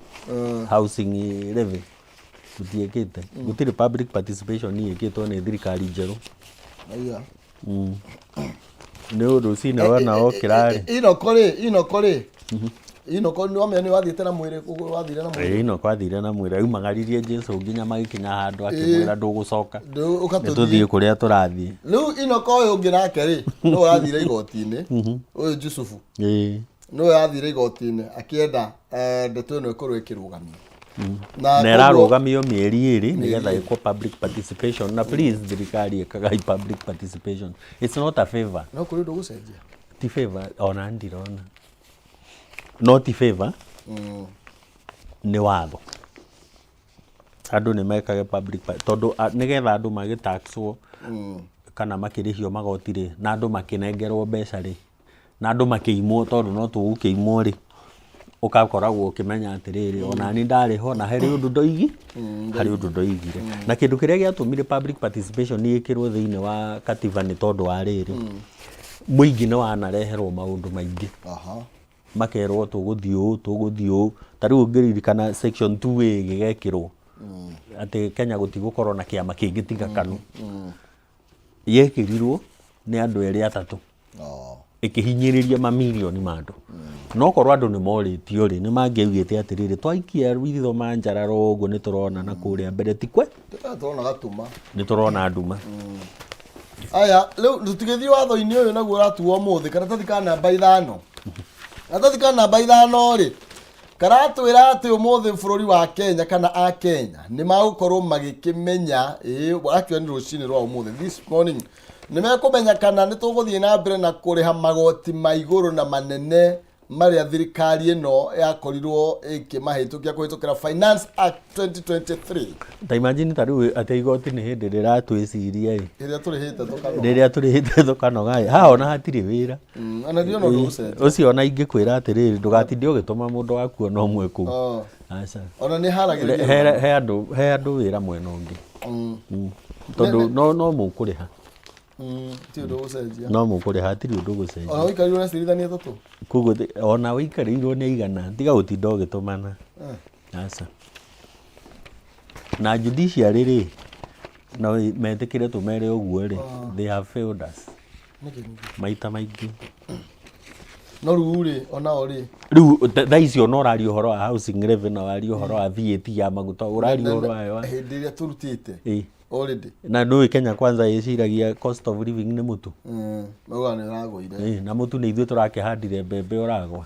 housing levy, tũtiekĩte. Gũtirĩ public participation ĩkĩtwo nĩ thirikari njerũ. Aiya. Nĩ rũcinĩ wona wokĩra rĩ. Inoko rĩ, inoko rĩ, inoko nĩ wamenya nĩ wathiĩte na mwĩrĩ, ũguo wathire na mwĩrĩ. Ĩĩ, ino kwathire na mwĩrĩ aumagaririe Jesu nginya magĩkinya handũ akĩmwĩra, "Ndũgũcoka." Ũka. Nĩ Tũthiĩ. Tũthiĩ kũrĩa tũrathiĩ. Rĩu inoko ũyũ ũngĩ nake rĩ, nĩ ũrathire igoti-inĩ, ũyũ Jusufu. Nĩ ũrathire igoti-inĩ akĩenda ndeto ĩno ĩkorwo ĩkĩrũgamio na Na ĩrarũgamio mĩeri 2 nĩgetha ĩkwo public participation. Na please, thirikari, ĩkagai public participation. It's not a favor. No kũrĩ ũndũ gũcenjia. Ti favor, ona ndirona no ti favor, nĩ watho. Andũ nĩ mekage public tondũ nĩgetha andũ magĩtaxwo kana makĩrĩhio magoti rĩ, na andũ makĩnengerwo mbeca rĩ, na andũ makĩimwo, tondũ no tũgũkĩimwo rĩ, ũgakoragwo ũkĩmenya atĩrĩrĩ, ona ni ndarĩ ho na harĩ ũndũ ndoigi, harĩ ũndũ ndoigire. Na kĩndũ kĩrĩa gĩatũmire public participation ĩkĩrwo thĩinĩ wa katiba nĩ tondũ wa rĩrĩ, mũingĩ nĩ wanareherwo maũndũ maingĩ, makerwo tũgũthiĩ ũũ, tũgũthiĩ ũũ. Ta rĩu ũngĩririkana section 2A ĩgĩgekĩrwo atĩ Kenya gũtigũkorwo na kĩama kĩngĩ tiga KANU, yekĩrirwo nĩ andũ erĩ atatũ, ĩkĩhinyĩrĩria mamirioni ma andũ. No korwo andũ nĩ morĩtio rĩ, nĩ mangĩaugĩte atĩrĩrĩ, twaikia ritho manjararo ũguo nĩ tũrona na kũrĩa mbere ti kwe. Tũrona gatuma. Nĩ tũrona nduma. Aya, rĩu tũtigĩthiĩ watho-inĩ ũyũ naguo ũratuo ũmũthĩ, karatathi ka namba 5. Karatathi ka namba 5 rĩ, karatwĩra atĩ ũmũthĩ bũrũri wa Kenya kana a Kenya nĩ magũkorwo magĩkĩmenya, ĩĩ, actually nĩ rũcinĩ rwa ũmũthĩ, this morning, nĩ mekũmenya kana nĩ tũgũthiĩ na mbere na kũrĩha magoti ma igũrũ na manene marĩa thirikari ĩno yakorirwo ĩkĩmahĩtũkia kũhĩtũkĩra Finance Act 2023. Ta imagine, ta rĩu atĩ igoti nĩ hĩndĩ rĩratwĩciria ĩ. Ĩrĩa tũrĩhĩte tũkanoga. Rĩrĩa tũrĩhĩte tũkanoga ĩ, haha ona hatirĩ wĩra. Ona ndiona ũndũ ũcenjia. Ũcio ona ingĩkwĩra atĩrĩrĩ, ndũgatinde ũgĩtũma mũndũ waku ona ũmwe kũu. Aca. Ona nĩ haragĩrĩria. He andũ wĩra mwena ũngĩ. Tondũ no mũkũrĩha. Ti ũndũ ũgũcenjia. No mũkũrĩha, hatirĩ ũndũ ũgũcenjia. Ona ũikarirwo na cirithania atatũ. Koguo ona ũikarĩirwo nĩ aigana, tiga gũtinda ũgĩtũmana. Aca. Na judiciary rĩ, no metĩkĩre tũmere ũguo rĩ, they have failed us. Nĩkĩ ningĩ? Maita maingĩ. No rĩu rĩ, onao rĩ, Rĩu thaa ici ona ũraria ũhoro wa housing levy na waria ũhoro wa VAT ya maguta, ũraria ũhoro wayo hĩndĩ ĩrĩa tũrutĩte. Already. Na ndũĩ Kenya Kwanza ĩciragia cost of living nĩ mũtu. Maugaga nĩ ũragũire. Ĩ, na mũtu nĩ ithuĩ tũrakĩhandire mbembe ũragwa.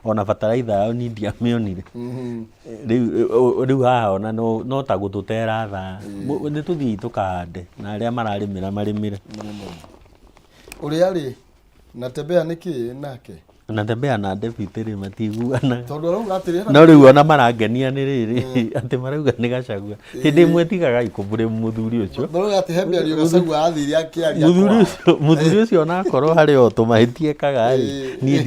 Ona bataraitha yao ni ndiamĩonire. Rĩu haha ona no ta gũtũtera thaa. Nĩ tũthiĩ tũkahande na arĩa mararĩmĩra marĩmĩre. Ũrĩa rĩ Natembeya nĩ kĩ nake? Natembeya na deputy rĩ matiguanaga. Tondũ arauga atĩrĩ No rĩu ona marangenia nĩ rĩrĩ atĩ marauga nĩ Gachagua. Hĩndĩ ĩmwe tigagai kũbũrĩ mũthuri ũcio. Marauga atĩ he mĩario Gachagua athire akĩaria Mũthuri kwao. ũcio mũthuri ũcio onakorwo harĩ o tũmahĩtia ekaga rĩ, niĩ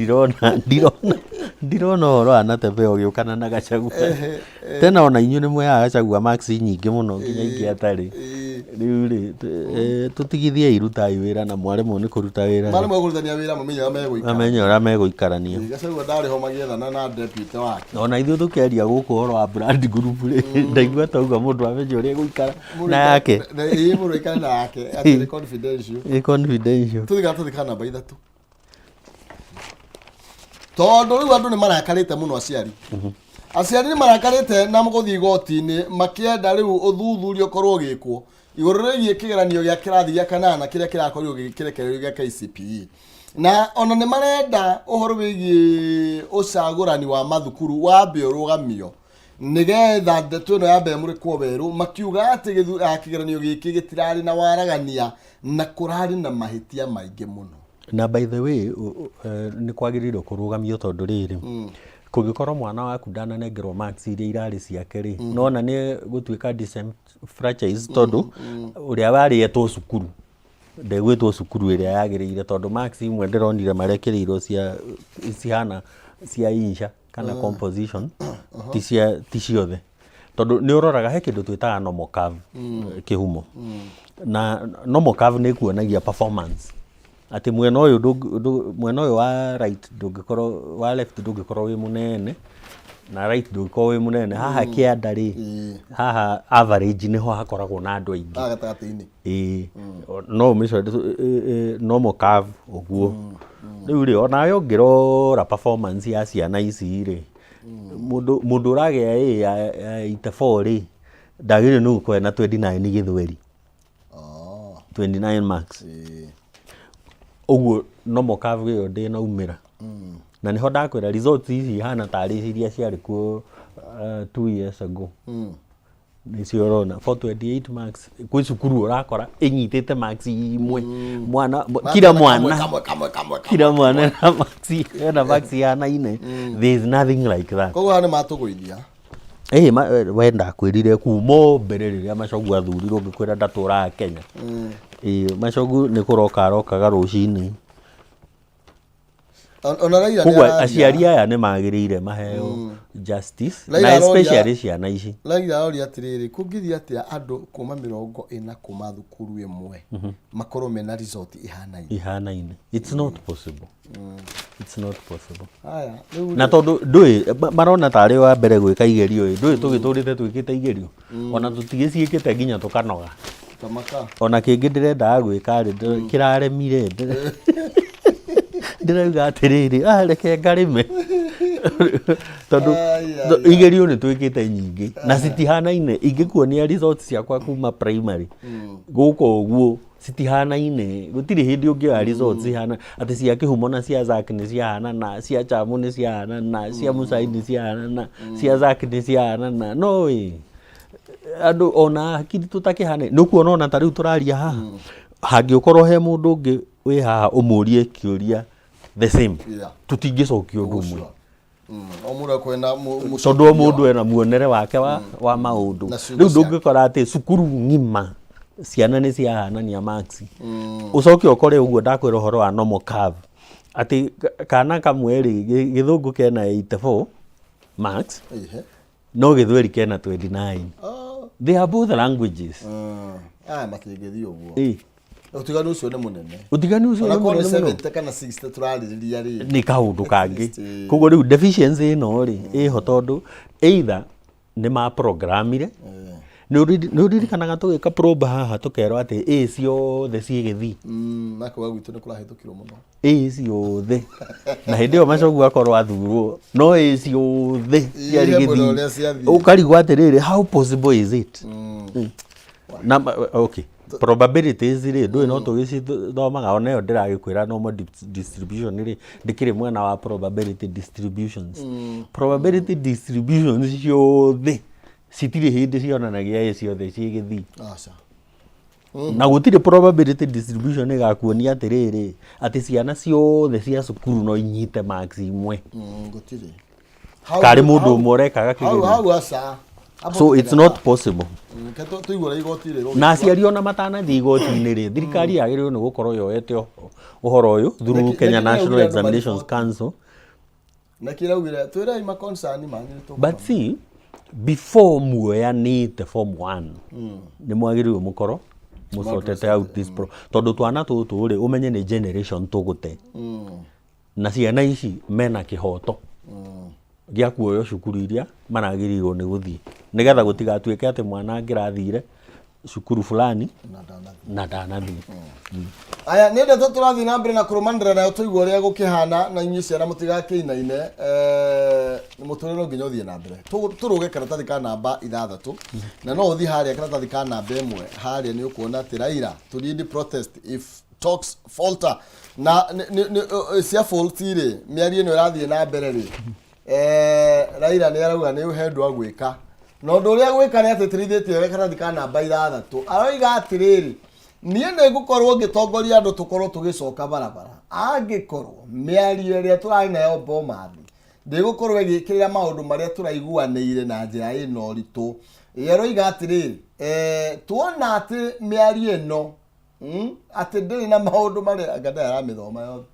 ndirona ũhoro wa Natembeya ũgĩũkana na Gachagua. Tena ona inyuĩ nĩ muoyaga Gachagua marks nyingĩ mũno nginya ingĩ atarĩ. Rĩu rĩ, tũtigithiei rutai wĩra na mwaremwo nĩ kũruta wĩra rĩ, Maremwo kũrutania wĩra mamenye ũrĩa megũikara. Mamenye ũrĩa megũikarania. Gachagua ndarĩ ho magĩethana na deputy wake. Ona ithuĩ tũkĩaria gũkũ ũhoro wa brand group rĩ, ndaigua tauga mũndũ amenye ũrĩa egũikara na yake. Ĩĩ, mũndũ aikare na yake atĩ nĩ confidential. Ĩ confidential. Tũthika namba 3. Tondũ rĩu andũ nĩ marakarĩte mũno aciari. Aciari nĩ marakarĩte na gũthiĩ igoti-inĩ makĩenda rĩu ũthuthuria ũkorwo ũgĩkwo igũrũ rĩgiĩ kĩgeranio gĩa kĩrathi gĩa kanana kĩrĩa kĩrakorirwo gĩkĩrekererio gĩa KCPE. Na ona nĩ marenda ũhoro wĩgiĩ ũcagũrani wa mathukuru wambe ũrũgamio nĩgetha ndeto ĩno yambe ĩmũrĩkwo werũ, makiuga atĩ kĩgeranio gĩkĩ gĩtirarĩ na waragania na kũrarĩ na mahĩtia maingĩ mũno. Na by the way, nĩ kwagĩrĩirwo kũrũgamio tondũ rĩrĩ, kũngĩkorwo mwana waku ndananengerwo marks iria irarĩ ciake rĩ, nona nĩ gũtuĩka disenfranchise tondũ ũrĩa warĩ etwo cukuru ndegwĩtwo cukuru ĩrĩa yagĩrĩire tondũ marks imwe ndĩronire marekĩrĩirwo cia cihana cia insha kana composition ti cia ti ciothe tondũ nĩ ũroraga he kĩndũ twĩtaga normal curve kĩhumo na normal curve nĩ ĩkuonagia performance atĩ mwena ũyũ mwena ũyũ wa right ndũngĩkorwo wa left ndũngĩkorwo wĩ mũnene na right ndũngĩkorwo wĩ mũnene haha kĩanda rĩ haha average nĩho hakoragwo na andũ aingĩ. Haha gatagatĩ-inĩ. Ĩĩ, no ũmĩcore normal curve ũguo. Rĩu rĩ, onawe ũngĩrora performance ya ciana ici rĩ, mũndũ ũragĩa A ya 84 rĩ, ndagĩrĩirwo nĩ gũkorwo ena 29 gĩthweri. 29 marks. Ũguo normal curve ĩyo ndĩnaumĩra. Na nĩho ndakwĩra results ici ihana tarĩ iria ciarĩ kuo 2 years ago. Nĩcio ũrona 428 marks kwĩ cukuru ũrakora ĩnyitĩte marks imwe mwana kila mwana kamwe kamwe kamwe. Kila mwana ena marks ihanaine. There is nothing like that. Koguo haha nĩ matũgũithia. Ĩĩ, we ndakwĩrire kuma o mbere rĩrĩa Machogu athurirwo ngĩkwĩra ndatũraga Kenya. Ĩĩ, Machogu nĩ kũroka arokaga rũcinĩ. Ona Raila nĩ Koguo araria. Aciari aya nĩ magĩrĩire maheo justice Raila na aroria- especially ciana ici. Raila aroria atĩrĩrĩ, kũngĩthiĩ atĩa andũ kuma 40 kuma thukuru ĩmwe makorwo mena result ihanaine? Ihanaine, it's not possible, it's not possible. Haya rĩu. Na tondũ ndũĩ marona tarĩ wa mbere gwĩka igerio ĩ, ndũĩ tũgĩtũrĩte twĩkĩte igerio ona tũtigĩciĩkĩte nginya tũkanoga. Tamaka. Ona kĩngĩ ndĩrendaga gwĩka rĩ, kĩraremire, ndĩrauga atĩrĩrĩ, ah, reke ngarĩme tondũ Ai, ai, igerio nĩ twĩkĩte nyingĩ na citihanaine. Ingĩkuonia results ciakwa kuma primary gũkũ ũguo, citihanaine. Gũtirĩ hĩndĩ ũngĩoya results cihana atĩ cia kĩhumo na cia Zack nĩ ciahanana, cia Chamu nĩ ciahanana, cia Musai nĩ ciahanana, cia Zack nĩ ciahanana. No ĩ andũ ona hakiri tũtakĩhana nĩ ũkuona ona ta rĩu tũraria haha hangĩũkorwo he mũndũ ũngĩ wĩ haha ũmũrie kĩũria the same, tũtingĩcokia ũndũ ũmwe. O mũndũ akwenda Tondũ o mũndũ ena muonere wake wa maũndũ. Na ciugo Rĩu ciake. Ndũngĩkora atĩ cukuru ng'ima ciana nĩ ciahanania marks ũcoke ũkore ũguo ndakwĩra ũhoro wa normal curve atĩ kana kamwe rĩ gĩthũngũ kena 84 marks no gĩthweri kena 29. They are both languages. Aya matingĩthiĩ ũguo. Ĩ. Ũtiganu ũcio nĩ mũnene. Ũtiganu ũcio nĩ Ona korwo nĩ mũnene mũno. 70 kana 60 tũrarĩrĩria rĩ, Nĩ kaũndũ kangĩ. At least, ĩ. Koguo rĩu deficiency ĩno rĩ ĩho tondũ either nĩ ma programire. Nĩ ũririkanaga tũgĩka probe haha tũkerwo atĩ ĩ ciothe ciĩ gĩthii? Nakuga gwitũ nĩ kũrahĩtũkirwo mũno. Ĩ ciothe, na hĩndĩ ĩyo Machogu akorwo athurwo no ĩ ciothe ciarĩ He mwena gĩthii. ũrĩa ciathiĩ. Ũkarigwo atĩrĩrĩ, how possible is it? Na okay, probabilities rĩ, ndũĩ no tũgĩcithomaga, ona ĩyo ndĩragĩkwĩra normal distribution rĩ, ndĩkĩrĩ mwena wa probability distributions. Probability distributions ciothe citirĩ hĩndĩ cionanagia ĩ ciothe ciĩ gĩthii. Aca. Na gũtirĩ probability distribution ĩgakuonia atĩrĩrĩ, atĩ ciana ciothe cia cukuru no inyite marks imwe. Gũtirĩ. Karĩ mũndũ ũmwe ũrekaga Hau kĩgerio. hau aca. So it's not possible. Tũigua ũrĩa igoti rĩ. Na aciari ona matanathiĩ igoti-inĩ rĩ, thirikari yagĩrĩirwo nĩ gũkorwo yoete ũhoro ũyũ through Kenya Nĩkĩ National nĩraugire andũ Examinations mariboti? Council. Na kĩraugire twĩrei ma concern manyu nĩ tũkũmamenya. But see, before muoyanĩte form 1, nĩ mwagĩrĩirwo mũkorwo mũsortete out this pro, tondũ twana tũtũ rĩ, ũmenye nĩ generation tũgũte, na ciana ici mena kĩhoto gĩa kuoywo cukuru iria maragĩrĩirwo nĩ gũthiĩ, nĩgetha gũtigatuĩke atĩ mwana angĩrathire cukuru fulani Na ndanathiĩ. Na ndanathiĩ. Aya nĩ ndeto tũrathiĩ na mbere na kũrũmanĩrĩra nayo, tũigua ũrĩa gũkĩhana, na inyuĩ ciana mũtigakĩinaine. Mũtũrĩre no nginya ũthiĩ na mbere. Tũrũge karatathi ka namba 6, na no ũthiĩ harĩa karatathi ka namba 1, harĩa nĩ ũkuona atĩ Raila to lead protest if talks falter. Na cia fault rĩ, mĩario ĩno ĩrathiĩ na mbere rĩ, Raila nĩ arauga nĩ he ũndũ agwĩka, na ũndũ ũrĩa agwĩka nĩ atĩtĩrithĩtie karatathi ka namba 6. Aroiga atĩrĩrĩ, niĩ nĩ ngũkorwo ngĩtongoria andũ tũkorwo tũgĩcoka barabara angĩkorwo mĩario ĩrĩa tũrarĩ nayo Bomathi ndĩgũkorwo ĩgĩkĩrĩra maũndũ marĩa tũraiguanĩire na njĩra ĩna ũritũ. Ĩ aroiga atĩrĩrĩ, tuona atĩ mĩario ĩno, atĩ ndĩrĩ na maũndũ marĩa anga ndarĩ aramĩthoma yothe,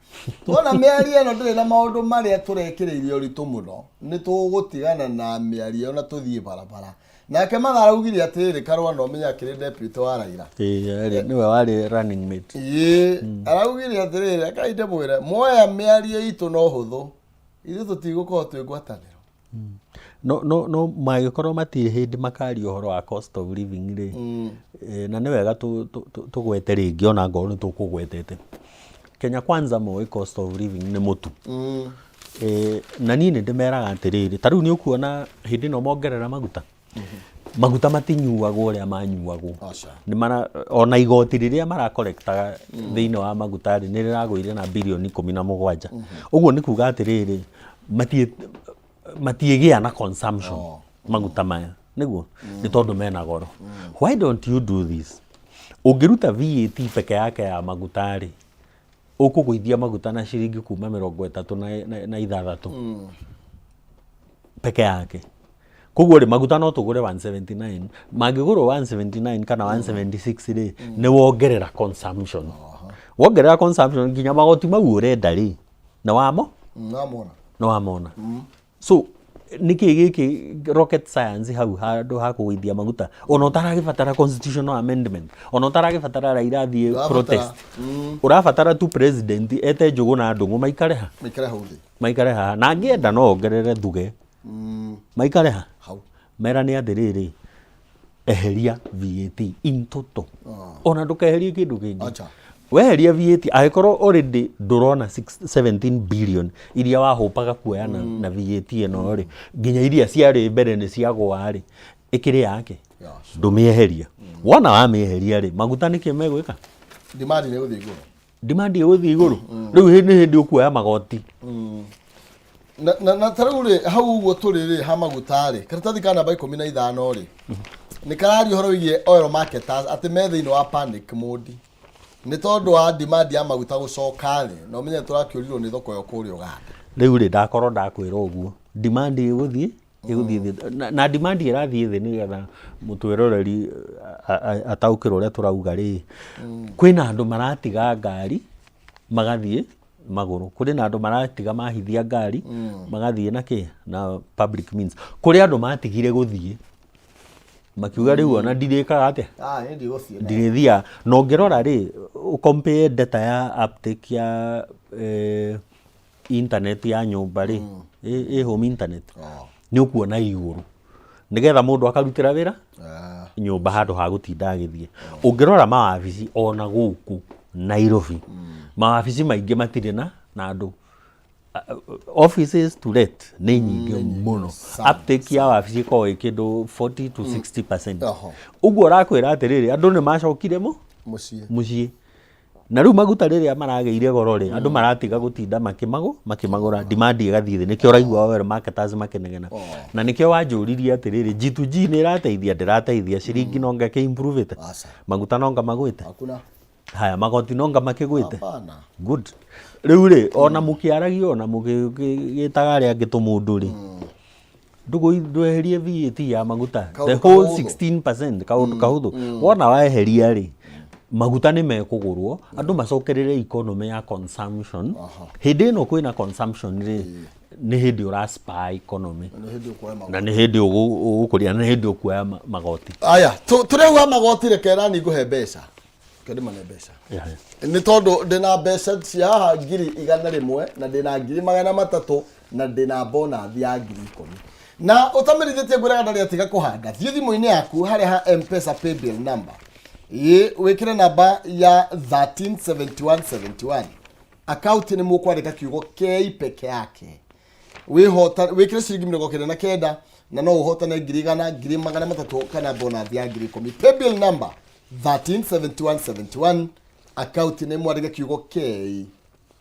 tuona mĩario ĩno ndĩrĩ na maũndũ marĩa tũrekĩrĩire ũritũ mũno, nĩ tũgũtigana na mĩario ĩyo na tũthiĩ barabara. Nake Matha araugire atĩrĩrĩ, Karũa no ũmenye akĩrĩ deputy wa Raila. Ĩĩ, nĩwe warĩ running mate. Ĩĩ, araugire atĩrĩrĩ, akai ndĩmwĩre, mwoya mĩario itũ no hũthũ, ithuĩ tũtigũkorwo twĩ ngwatanĩro. No mangĩkorwo matirĩ hĩndĩ makaria ũhoro wa cost of living rĩ, na nĩ wega tũgwete rĩngĩ, ona ngorwo nĩ tũkũgwetete. Kenya Kwanza moĩ cost of living nĩ mũtu. Na niĩ nĩ ndĩmeraga atĩrĩrĩ, ta rĩu nĩ ũkuona hĩndĩ ĩno mongerera maguta, maguta matinyuagwo ũrĩa manyuagwo. Aca. Nĩ mara, ona igoti rĩrĩa marakorektaga thĩinĩ wa maguta rĩ, nĩ rĩragũire na birioni 17. Ũguo nĩ kuga atĩrĩrĩ, matiĩgĩa na consumption maguta maya, nĩguo nĩ tondũ mena goro. Why don't you do this? Ũngĩruta VAT peke yake ya maguta rĩ, ũkũgũithia maguta na ciringi kuma 36 peke yake. Koguo rĩ, maguta no tũgũre 179, mangĩgũrwo 179 kana 176 rĩ, nĩ wongerera consumption. Wongerera consumption, nginya magoti mau ũrenda rĩ, nĩ wamo. Namona. Nĩ wamona. So nĩkĩ gĩkĩ rocket science hau handũ ha kũgũithia maguta, ona ũtaragĩbatara constitutional amendment, ona ũtaragĩbatara Raila athiĩ Ndũrabatara. protest? Ũrabatara tu president ete Njũgũ na Ndũng'ũ maikare ha. Maikare hau thĩ. Maikare haha, na angĩenda no ongerere Thuge, maikare ha. Hau. Merane atĩrĩrĩ, eheria VAT in total, ona ndũkeherie kĩndũ kĩngĩ. Acha. Weheria VAT, angĩkorwo already ndũrona 17 billion iria wahũpaga kuoya na VAT ĩno rĩ, nginya iria ciarĩ mbere nĩ ciagũa rĩ, ĩkĩrĩ yake. Ndũmĩeheria. Wona wamĩeheria rĩ, maguta nĩkĩ megwĩka? Demand nĩ gũthiĩ igũrũ. Demand ĩgũthiĩ igũrũ. Rĩu nĩ hĩndĩ ũkuoya magoti. Na ta rĩu rĩ, hau ũguo tũrĩ rĩ, ha maguta rĩ, karatathi ka namba 15 rĩ, nĩ kararia ũhoro wĩgiĩ oil marketers atĩ me thĩinĩ wa panic mode nĩ tondũ wa demand ya maguta gũcoka thĩ, na ũmenye tũrakĩũrirwo nĩ thoko yo kũrĩa Ũganda. Rĩu rĩ, ndakorwo ndakwĩra ũguo, demand ĩgũthiĩ thĩ, na demand ĩrathiĩ thĩ, nĩgetha mũtwĩroreri ataũkĩrwo ũrĩa tũrauga rĩ, kwĩna andũ maratiga ngari magathiĩ magũrũ, kũrĩ na andũ maratiga mahithia ngari magathiĩ na kĩ, na public means, kũrĩ andũ matigire gũthiĩ makiuga rĩu ona ndirĩkaga atĩa. Ah, niĩ ndigũthiĩ nayo. Ndirĩthiaga. Na ũngĩrora rĩ, ũcompare data ya uptake ya internet ya nyũmba rĩ, ĩ home internet, nĩ ũkuona igũrũ, nĩgetha mũndũ akarutĩra wĩra nyũmba handũ ha gũtinda agĩthiĩ. Ũngĩrora mawabici ona gũkũ Nairobi, mawabici maingĩ matirĩ na andũ. Offices to let nĩ nyingĩ mũno. Sana. Uptake ya wabici ĩkoragwo ĩ kĩndũ 40 to 60%. Ũguo ũrakwĩra atĩrĩrĩ, andũ nĩ macokire mũ Mũciĩ. Mũciĩ. Na rĩu maguta rĩrĩa maragĩire goro rĩ, andũ maratiga gũtinda makĩmagũra, demand ĩgathiĩ thĩ. Nĩkĩo ũraigua oil marketers makĩnegena. Na nĩkĩo wanjũririe atĩrĩrĩ, G2G nĩ ĩrateithia? Ndĩrateithia. Ciringi nonga ĩkĩ improve ĩte? Aca. Maguta nonga magwĩte? Hakuna. Haya, magoti nonga makĩgwĩte? Hapana. Good. Rĩu rĩ, ona mũkĩaragia, ona mũgĩtaga arĩa angĩ tũmũndũ rĩ, ndweherie VAT ya maguta, the Kaũndũ whole kahũthũ. 16%, kaũndũ kahũthũ. Wona weheria rĩ, maguta nĩ mekũgũrwo, andũ macokerere economy ya consumption. Hĩndĩ ĩno kwĩna consumption rĩ, nĩ hĩndĩ ũra spur economy. Nĩ hĩndĩ ũkuoya magoti. Na nĩ hĩndĩ ũgũkũria, na nĩ hĩndĩ ũkuoya magoti. Aya, tũrauga magoti, reke nani ngũhe mbeca. Reke ndĩmane mbeca. Nĩ tondũ ndĩna mbeca cia haha 100,000, na ndĩna 300,000, na ndĩna bonus ya 10,000. Na ũtamĩrithĩtie ngwĩraga ndarĩ atiga kũhanda. Thiĩ thimũ-inĩ yaku harĩa ha M-Pesa paybill number. Ĩĩ, wĩkĩre namba ya 137171. Account nĩ mũkwandĩka kiugo K peke yake. Wĩhota wĩkĩre ciringi 99 na no ũhotane 100,000, 300,000 kana bonus ya 10,000. Paybill number 137171, account nĩ mwandĩke kiugo K,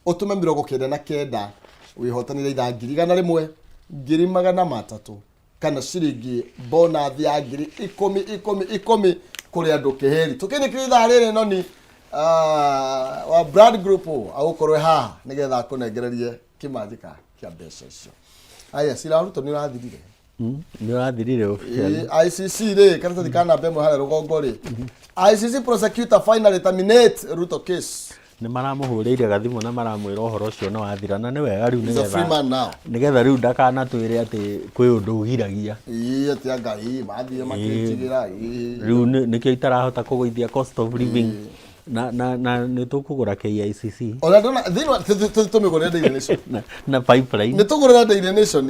ũtũme 99, wĩhotanĩre ithaa 100,000, 300,000 kana ciringi bonus ya 10,000 ikũmi ikũmi kũrĩ andũ kĩhĩri. Tũkĩrĩkĩria ithaa rĩrĩ, noni wa Brand Group agũkorwo haha nĩgetha akũnengererie kĩmanjĩka kĩa mbeca icio. Aya, cira wa Ruto nĩ ũrathirire. Nĩ ũrathirire officially. Ĩĩ, ICC rĩ, karatathi ka namba ĩmwe harĩa rũgongo rĩ, ICC prosecutor finally terminate Ruto case. Nĩ maramũhũrĩire gathimũ na maramwĩra ũhoro ũcio nĩ wathira, na nĩ wega rĩu. He's a free man now. Nĩgetha rĩu ndakanatwĩre atĩ kwĩ ũndũ ũgiragia. Ĩĩ, atĩ anga ĩĩ mathiĩ makĩnjigĩra ĩĩ. Rĩu nĩkĩo itarahota kũgũithia cost of living, na nĩ tũkũgũra KICC. Ona ndona thĩinĩ wa tũmĩgũrĩre Daily Nation. Na pipeline. Nĩ tũgũrĩra Daily Nation.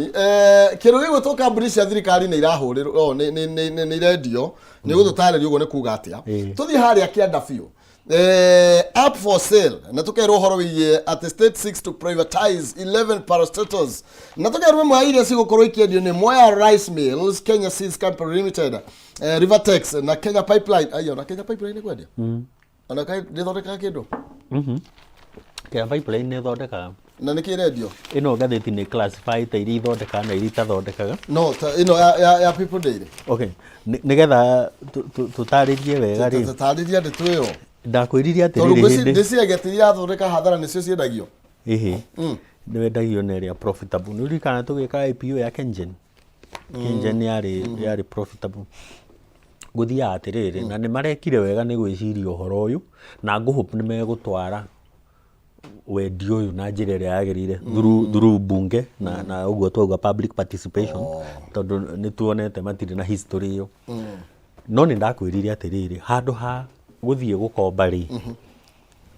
Kĩndũ gĩgwĩtwo kambuni cia thirikari nĩ irahũrĩrwo, oh, nĩ irendio. Nĩ gũtũtarĩria ũguo nĩ kuga atĩa. Tũthiĩ harĩa kĩanda biũ, up for sale, na tũkerwo ũhoro wĩgiĩ atĩ state seeks to privatize 11 parastatals, na tũkerwo ĩmwe ya iria cigũkorwo ikĩendio nĩ Mwea Rice Mills, Kenya Seeds Company Limited, Rivertex na Kenya Pipeline. Aiyo, na Kenya Pipeline nĩ kwendia ona kaĩ ndĩthondekaga kĩndũ? Kenya Pipeline nĩ ĩthondekaga. Na nĩkĩ ĩrendio? Ĩno ngathĩti nĩ classify ta iria ithondekaga na iria itathondekaga. No ta ĩno ya People Daily. Okay, nĩgetha tũtarĩrie wega rĩ, tarĩria ndĩtũ ĩyo. Ndakwĩrire tondũ atĩrĩrĩ, hĩndĩ ngwĩciria atĩ irathondeka hathara nĩcio ciendagio. Ĩhĩ, nĩ wendagio na ĩrĩa profitable. Nĩ ũririkana tũgĩka IPO ya KenGen? KenGen yarĩ profitable. Gũthiaga atĩrĩrĩ, na nĩ marekire wega nĩ gwĩciria ũhoro ũyũ, na ngũhope nĩ megũtwara wendi ũyũ na njĩra ĩrĩa yagĩrĩire through bunge na ũguo twauga public participation, tondũ nĩ tuonete matirĩ na history ĩyo. No nĩ ndakwĩrire atĩrĩrĩ, handũ ha gũthiĩ gũkomba rĩ,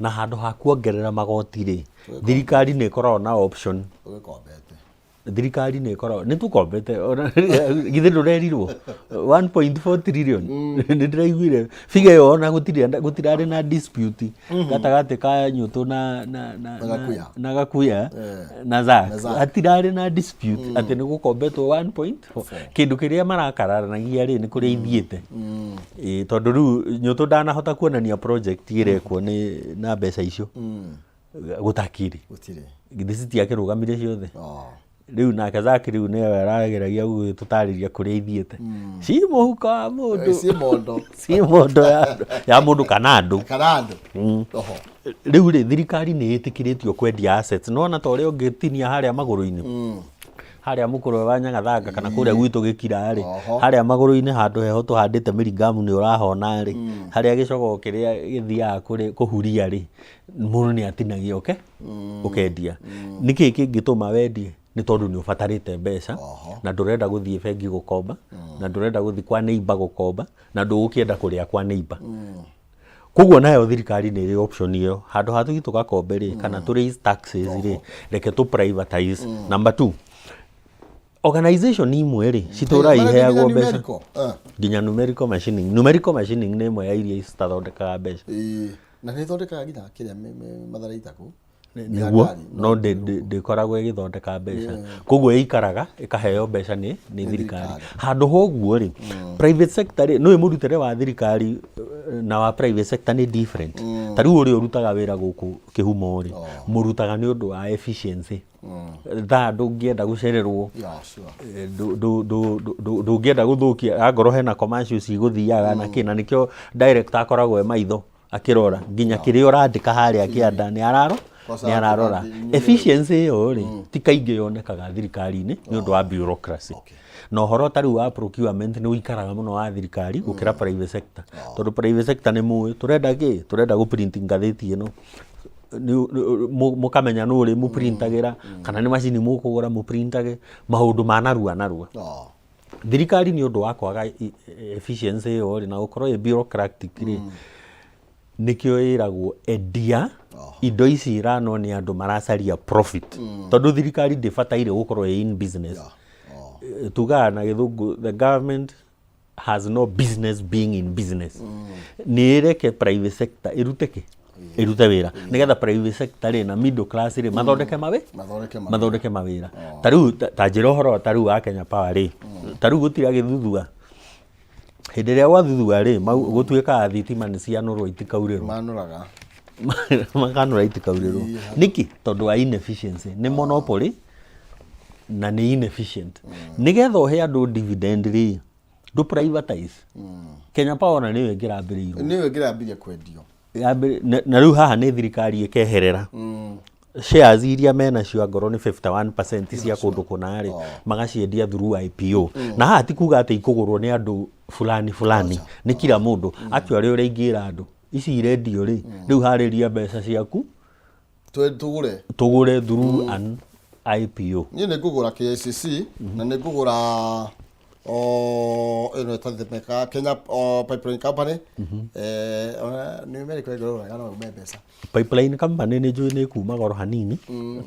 na handũ ha kuongerera magoti rĩ, thirikari nĩ ĩkoragwo na option. Ũgĩkombete. Thirikari nĩ ĩkoragwo, nĩ tũkombete. Ona githĩ ndũrerirwo 1.4 trillion? Nĩ ndĩraiguire figure ĩyo, ona gũtirarĩ na dispute gatagatĩ ka Nyũtũ na Na Gakuya. Na Gakuya na Zack. Na Zack. Hatirarĩ na dispute atĩ nĩ gũkombetwo 1.4. Kĩndũ kĩrĩa marakararanagia rĩ, nĩ kũrĩa ithiĩte. Ĩĩ, tondũ rĩu Nyũtũ ndanahota kuonania project ĩrekwo nĩ na mbeca icio. Gũtakĩrĩ. Gũtirĩ. Githĩ citiakĩrũgamire ciothe? Oh. Rĩu nake Zack rĩu nĩwe arageragia gũgĩtũtarĩria kũrĩa ithiĩte, ci mũhuko wa mũndũ. Ciĩ mondo. Ci mondo ya mũndũ kana andũ. Kana andũ. Oho. Rĩu rĩ, thirikari nĩ ĩtĩkĩrĩtio kwendia assets. Nĩwona ta ũrĩa ũngĩtinia harĩa magũrũ-inĩ, harĩa mũkũrwe wa Nyagathanga kana kũrĩa gwitũ gĩkira rĩ, harĩa magũrũ-inĩ handũ heho tũhandĩte mĩringamu nĩ ũrahona rĩ, harĩa gĩcogoo kĩrĩa gĩthiaga kũhuria rĩ, mũndũ nĩ atinagia ũkendia. Nĩkĩ kĩngĩtũma wendie? Nĩ tondũ nĩ ũbatarĩte mbeca na ndũrenda gũthiĩ bengi gũkomba, na ndũrenda gũthiĩ kwa neighbor gũkomba, na ndũgũkĩenda kũrĩa kwa neighbor. Koguo nayo thirikari nĩ ĩrĩ option ĩyo. Handũ ha tũthiĩ tũgakombe rĩ, kana tũ raise taxes rĩ, reke tũ privatize. Number two, organization imwe rĩ, citũraga iheagwo mbeca. Numerical. Nginya numerical machining. Numerical machining nĩ ĩmwe ya iria citathondekaga mbeca. Ĩĩ. Na nĩ ĩthondekaga nginya kĩrĩa matharaita kũu. Nĩguo ngari, no ndĩkoragwo ĩgĩthondeka mbeca, koguo ĩikaraga ĩkaheo mbeca nĩ thirikari. Handũ ha ũguo rĩ, private sector rĩ, nĩũĩ mũrutĩre wa thirikari na wa private sector nĩ different. Ta rĩu ũrĩa ũrutaga wĩra gũkũ kĩhumo rĩ, mũrutaga nĩ ũndũ wa efficiency. Thaa ndũngĩenda gũcererwo. Yeah, sure. Ndũngĩenda gũthũkia angorwo hena commercials igũthiaga na kĩ, na nĩkĩo director akoragwo e maitho akĩrora nginya kĩrĩa ũrandĩka harĩa kĩanda nĩ araro Kwanza nĩ ararora. kĩrathiĩ Efficiency ĩyo rĩ, ti kaingĩ yonekaga thirikari-inĩ nĩ ũndũ wa bureaucracy. Na ũhoro ta rĩu wa procurement nĩ ũikaraga mũno wa thirikari gũkĩra private sector, tondũ private sector nĩ mũĩ tũrenda kĩ, tũrenda gũ print ngathĩti ĩno. Mũkamenya nũ ũrĩ mũprintagĩra kana nĩ macini mũkũgũra mũprintage maũndũ ma narua narua. Thirikari nĩ ũndũ wa kwaga efficiency ĩyo rĩ, na gũkorwo ĩ bureaucratic rĩ, nĩkĩo ĩragwo endia indo ici iranwo nĩ andũ maracaria profit, tondũ thirikari ndĩbataire gũkorwo ĩ in business. Tugaga na Gĩthũngũ, "The government has no business being in business." Nĩ ĩreke private sector ĩrute kĩ, ĩrute wĩra, nĩgetha private sector rĩ na middle class rĩ mathondeke mawĩ Mathondeke mawĩra. Mathondeke mawĩra. Ta rĩu ta njĩra ũhoro ta rĩu wa Kenya Power rĩ, ta rĩu gũtirĩ agĩthuthua. Hĩndĩ ĩrĩa gwathuthuga rĩ, gũtuĩkaga thitima nĩ cianũrwo itikaurĩrwo. Manũraga. Makanũra itikaurĩrwo nĩkĩ? Tondũ wa inefficiency. Nĩ monopoly na nĩ inefficient. Nĩgetha ũhe andũ dividend rĩ, ndũ privatize Kenya Power, na nĩyo ĩngĩrambĩrĩirwo. Nĩyo ĩngĩrambirie kwendio. Na rĩu haha nĩ thirikari ĩkeherera shares iria menacio, angorwo nĩ 51% cia kũndũ kũna rĩ, magaciendia through IPO. Na haha ti kuga atĩ ikũgũrwo nĩ andũ fulani fulani, nĩ kila mũndũ. Actually, ũrĩa ingĩra andũ, ici irendio rĩ, rĩu harĩria mbeca ciaku. Tũgũre. Tũgũre through an IPO. Niĩ nĩ ngũgũra KICC na nĩ ngũgũra o ĩno ĩtathemeka Kenya o, Pipeline Company. Ona nĩ merĩ kwengorwo wega no ume mbeca. Pipeline Company nĩ njũĩ nĩ kuma goro hanini,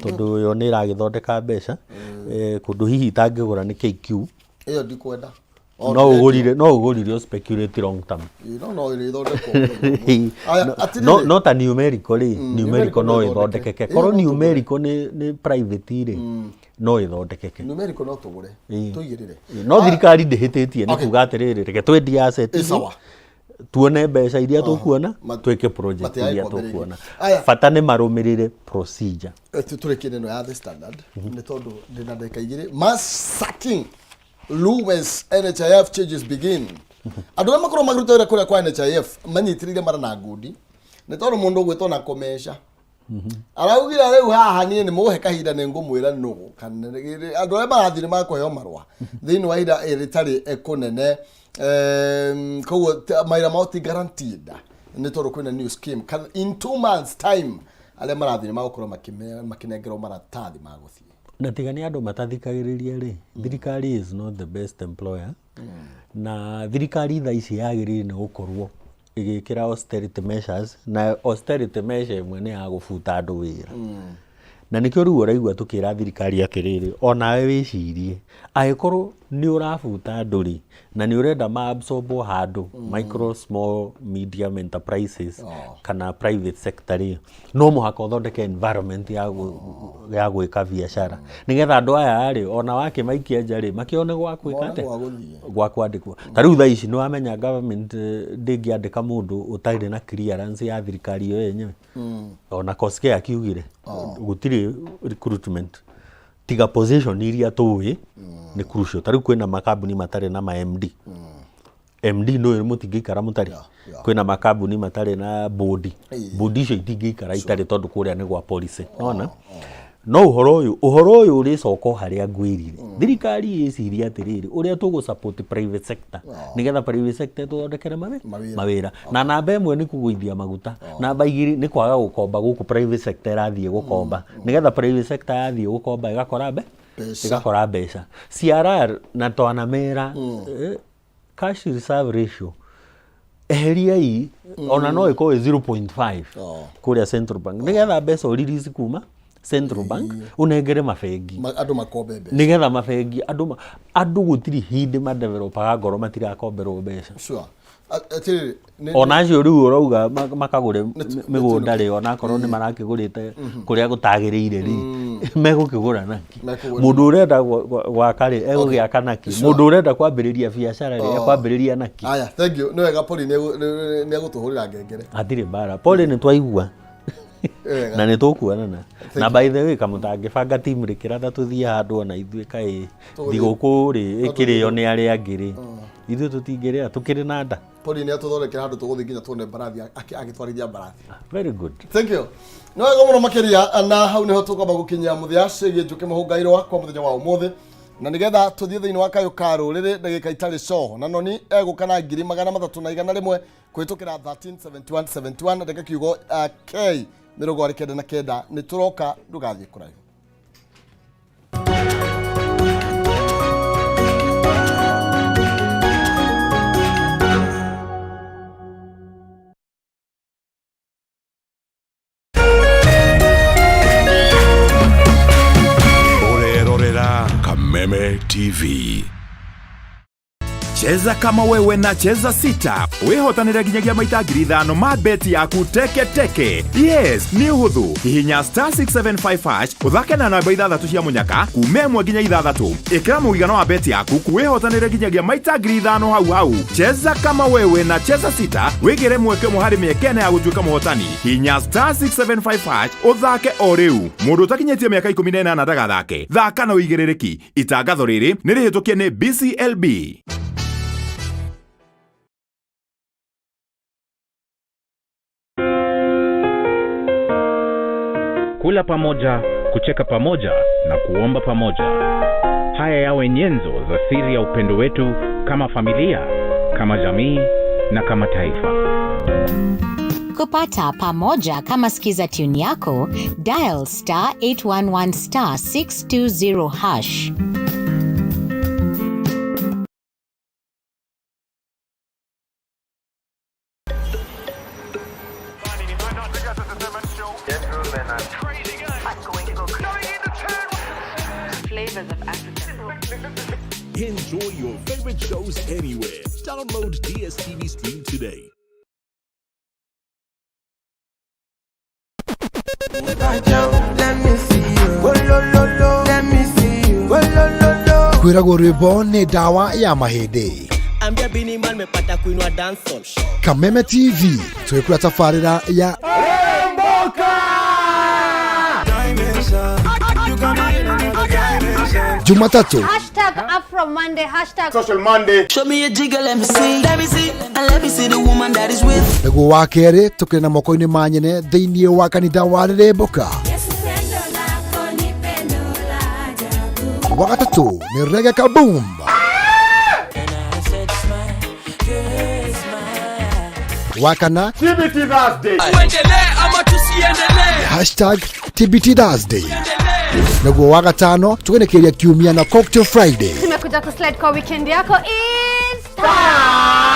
tondũ yo nĩ ĩragĩthondeka mbeca. Kũndũ hihi itangĩgũra nĩ KQ. Ĩyo ndikwenda. No ũgũrire o speculate long term. Ĩ, no ĩrĩthondekwo. Aya, atĩrĩrĩ. No ta numerical rĩ, numerical no numerical no ĩthondekeke. ĩthondeke. Korwo Ĩyo no tũgũre. numerical nĩ private rĩ, no ĩthondekeke. Numerical no tũgũre, tũigĩrĩre. No thirikari ndĩhĩtĩtie nĩ kuga atĩrĩrĩ, reke twendie asset Ĩ, ici, sawa. Tuone mbeca iria tũkuona, twĩke project Matigae iria kwambĩrĩria. tũkuona. Aya. Bata nĩ marũmĩrĩre procedure. Tũrĩkie neno ya The Standard nĩ tondũ ndĩna ndagĩka 2. Mass sacking looms, NHIF changes begin. Andũ arĩa makorwo makĩruta wĩra kũrĩa kwa NHIF manyitĩrĩire mara na ngundi, nĩ tondũ mũndũ ũgwĩtwo na Komesha araugire rĩu haha niĩ nĩ mũhe kahinda, nĩ ngũmwĩra nũ kana andũ arĩa marathiĩ nĩ makũheo marũa thĩinĩ wa ihinda rĩtarĩ kũnene. Koguo mawĩra mao ti guaranteed, nĩ tondũ kwĩna new scheme. In 2 months time arĩa marathiĩ nĩ magũkorwo makĩnengerwo maratathi ma gũthiĩ. Na tiga nĩ andũ matathikagĩrĩria rĩ, thirikari is not the best employer. Na thirikari thaa ici yagĩrĩire nĩ gũkorwo ĩgĩkĩra austerity measures, na austerity measure ĩmwe nĩ ya gũbuta andũ wĩra. Na nĩkĩo rĩu ũraigua tũkĩra thirikari atĩrĩrĩ, onawe wĩcirie, angĩkorwo nĩ ũrabuta andũ rĩ, na nĩ ũrenda maabsorbwo handũ micro, small, medium enterprises kana private sector rĩ, no mũhaka ũthondeke environment ya gwĩka biacara, nĩgetha andũ aya rĩ, ona wakĩmaikia nja rĩ, makĩone gwa gwĩka Mone atĩa? Gwa gũthiĩ. Gwa kwandĩkwo. Ta rĩu thaa ici nĩ wamenya government ndĩngĩandĩka mũndũ ũtarĩ na clearance ya thirikari ĩyo yenyewe. Ona Koskei akiugire gũtirĩ recruitment tiga position iria tũĩ nĩ crucial. Ta rĩu kwĩna makambuni matarĩ na ma MD. MD nĩ mũtingĩikara mũtarĩ. Kwĩna makambuni matarĩ na board. Board icio itingĩikara itarĩ, tondũ kũrĩa nĩ gwa policy nona. No ũhoro ũyũ ũrĩcoka o harĩa ngwĩrire, thirikari ĩcirie atĩrĩrĩ, ũrĩa tũgũ support private sector nĩgetha private sector ĩtũthondekere Mawĩra. mawĩra. Na namba ĩmwe nĩ kũgũithia maguta, namba 2 nĩ kwaga gũkomba gũkũ private sector ĩrathiĩ gũkomba, nĩgetha private sector yathiĩ gũkomba ĩgakora Mbeca. Ĩgakora mbeca. CRR na twanamera cash reserve ratio eheriai, ona no ĩkorwo ĩ 0.5 kũrĩa central bank, nĩgetha mbeca ũrelease kuma central bank ũnengere mabengi. Andũ makombe mbeca. Nĩgetha mabengi andũ gũtirĩ hĩndĩ madevelopaga ngoro matirakomberwo mbeca. Sure. Atĩrĩrĩ, Ona acio rĩu ũrauga makagũre mĩgũnda rĩ, onakorwo nĩ marakĩgũrĩte kũrĩa gũtagĩrĩire rĩ, megũkĩgũra naki? Mekũgũra. Mũndũ ũrenda gwaka rĩ, egũgĩaka naki? Mũndũ ũrenda kwambĩrĩria biacara rĩ, ekwambĩrĩria naki? Aya, thank you. Nĩ wega, Poli nĩ egũtũhũrĩra ngengere. Hatirĩ mbara, Poli, nĩ twaigua. Wega. Na nĩ tũkuonana. Na by the way, kamũtangĩbanga timu rĩ, kĩratha tũthiĩ handũ ona ithuĩ, kaĩ thigũkũ rĩ ĩkĩrĩo nĩ arĩa angĩ rĩ, ithuĩ tũtingĩrĩa tũkĩrĩ na nda? Poli nĩ atũthondekera handũ tũgũthiĩ nginya tuone mbarathi agĩtwarithia mbarathi. Very good. Thank you. Nĩ wega mũno makĩria, na hau nĩho tũkwamba gũkinyia mũthia ciĩgiĩ njũkĩ mũhũngairwa kwa mũthenya wa ũmũthĩ, na nĩgetha tũthiĩ thĩinĩ wa kayũ ka rũrĩrĩ ndagĩka itarĩ coho na noni egũka na 300,101 kũhĩtũkĩra 137171, ndeka kiugo K 99. Nĩ tũroka, ndũgathiĩ kũraihu. Ũrerorera Kameme TV. Cheza kama wewe na Cheza Sita, wĩhotanĩre nginyagia maita 5,000 ma beti yaku teke teke. Yes, nĩ ũhũthũ. Hihinya *675# ũthake na namba ithathatũ cia mũnyaka kuma 1 nginya 6. Ĩkĩra mũigana wa beti yaku, wĩhotanĩre nginyagia maita 5,000 hau hau. Cheza kama wewe na Cheza Sita, wĩgĩre mweke ũmwe harĩ mĩeke 4 ya gũtuĩka mũhotani. Hihinya *675# ũthake o rĩu. Mũndũ ũtakinyĩtie mĩaka 18 ndagathake. Thaka na ũigĩrĩrĩki. Itangatho rĩrĩ nĩ rĩhĩtũkie nĩ BCLB. Kula pamoja, kucheka pamoja na kuomba pamoja. Haya yawe nyenzo za siri ya upendo wetu kama familia, kama jamii na kama taifa. Kupata pamoja kama skiza tune yako, dial *811 *620#. Flavors of Africa. Enjoy your favorite shows anywhere. Download DSTV Stream today. Let me see you. Oh, lo, lo, lo. Let me see you. Oh, lo, lo, lo. Kwĩragwo rwĩmbo nĩ ndawa ya mahĩndĩ. Ambia Bini Man mepata kuinua dancehall. Kameme TV twĩkũra tabarĩra ya Jumatatu #AfroMonday, hashtag Show me a jigger, let me see. Let me see. And let me see the woman that is with. Nĩguo wa kerĩ tũkĩrĩ na moko-inĩ ma nyene thĩinĩ wa kanitha wa Rĩrĩmbũka. Wa gatatũ nĩ Rege Kaboom. Wa kana #TBTThursday. Naguo wa gatano tũgenekeria kiumia na Cocktail Friday. Tumekuja kuslide kwa weekend yako is time.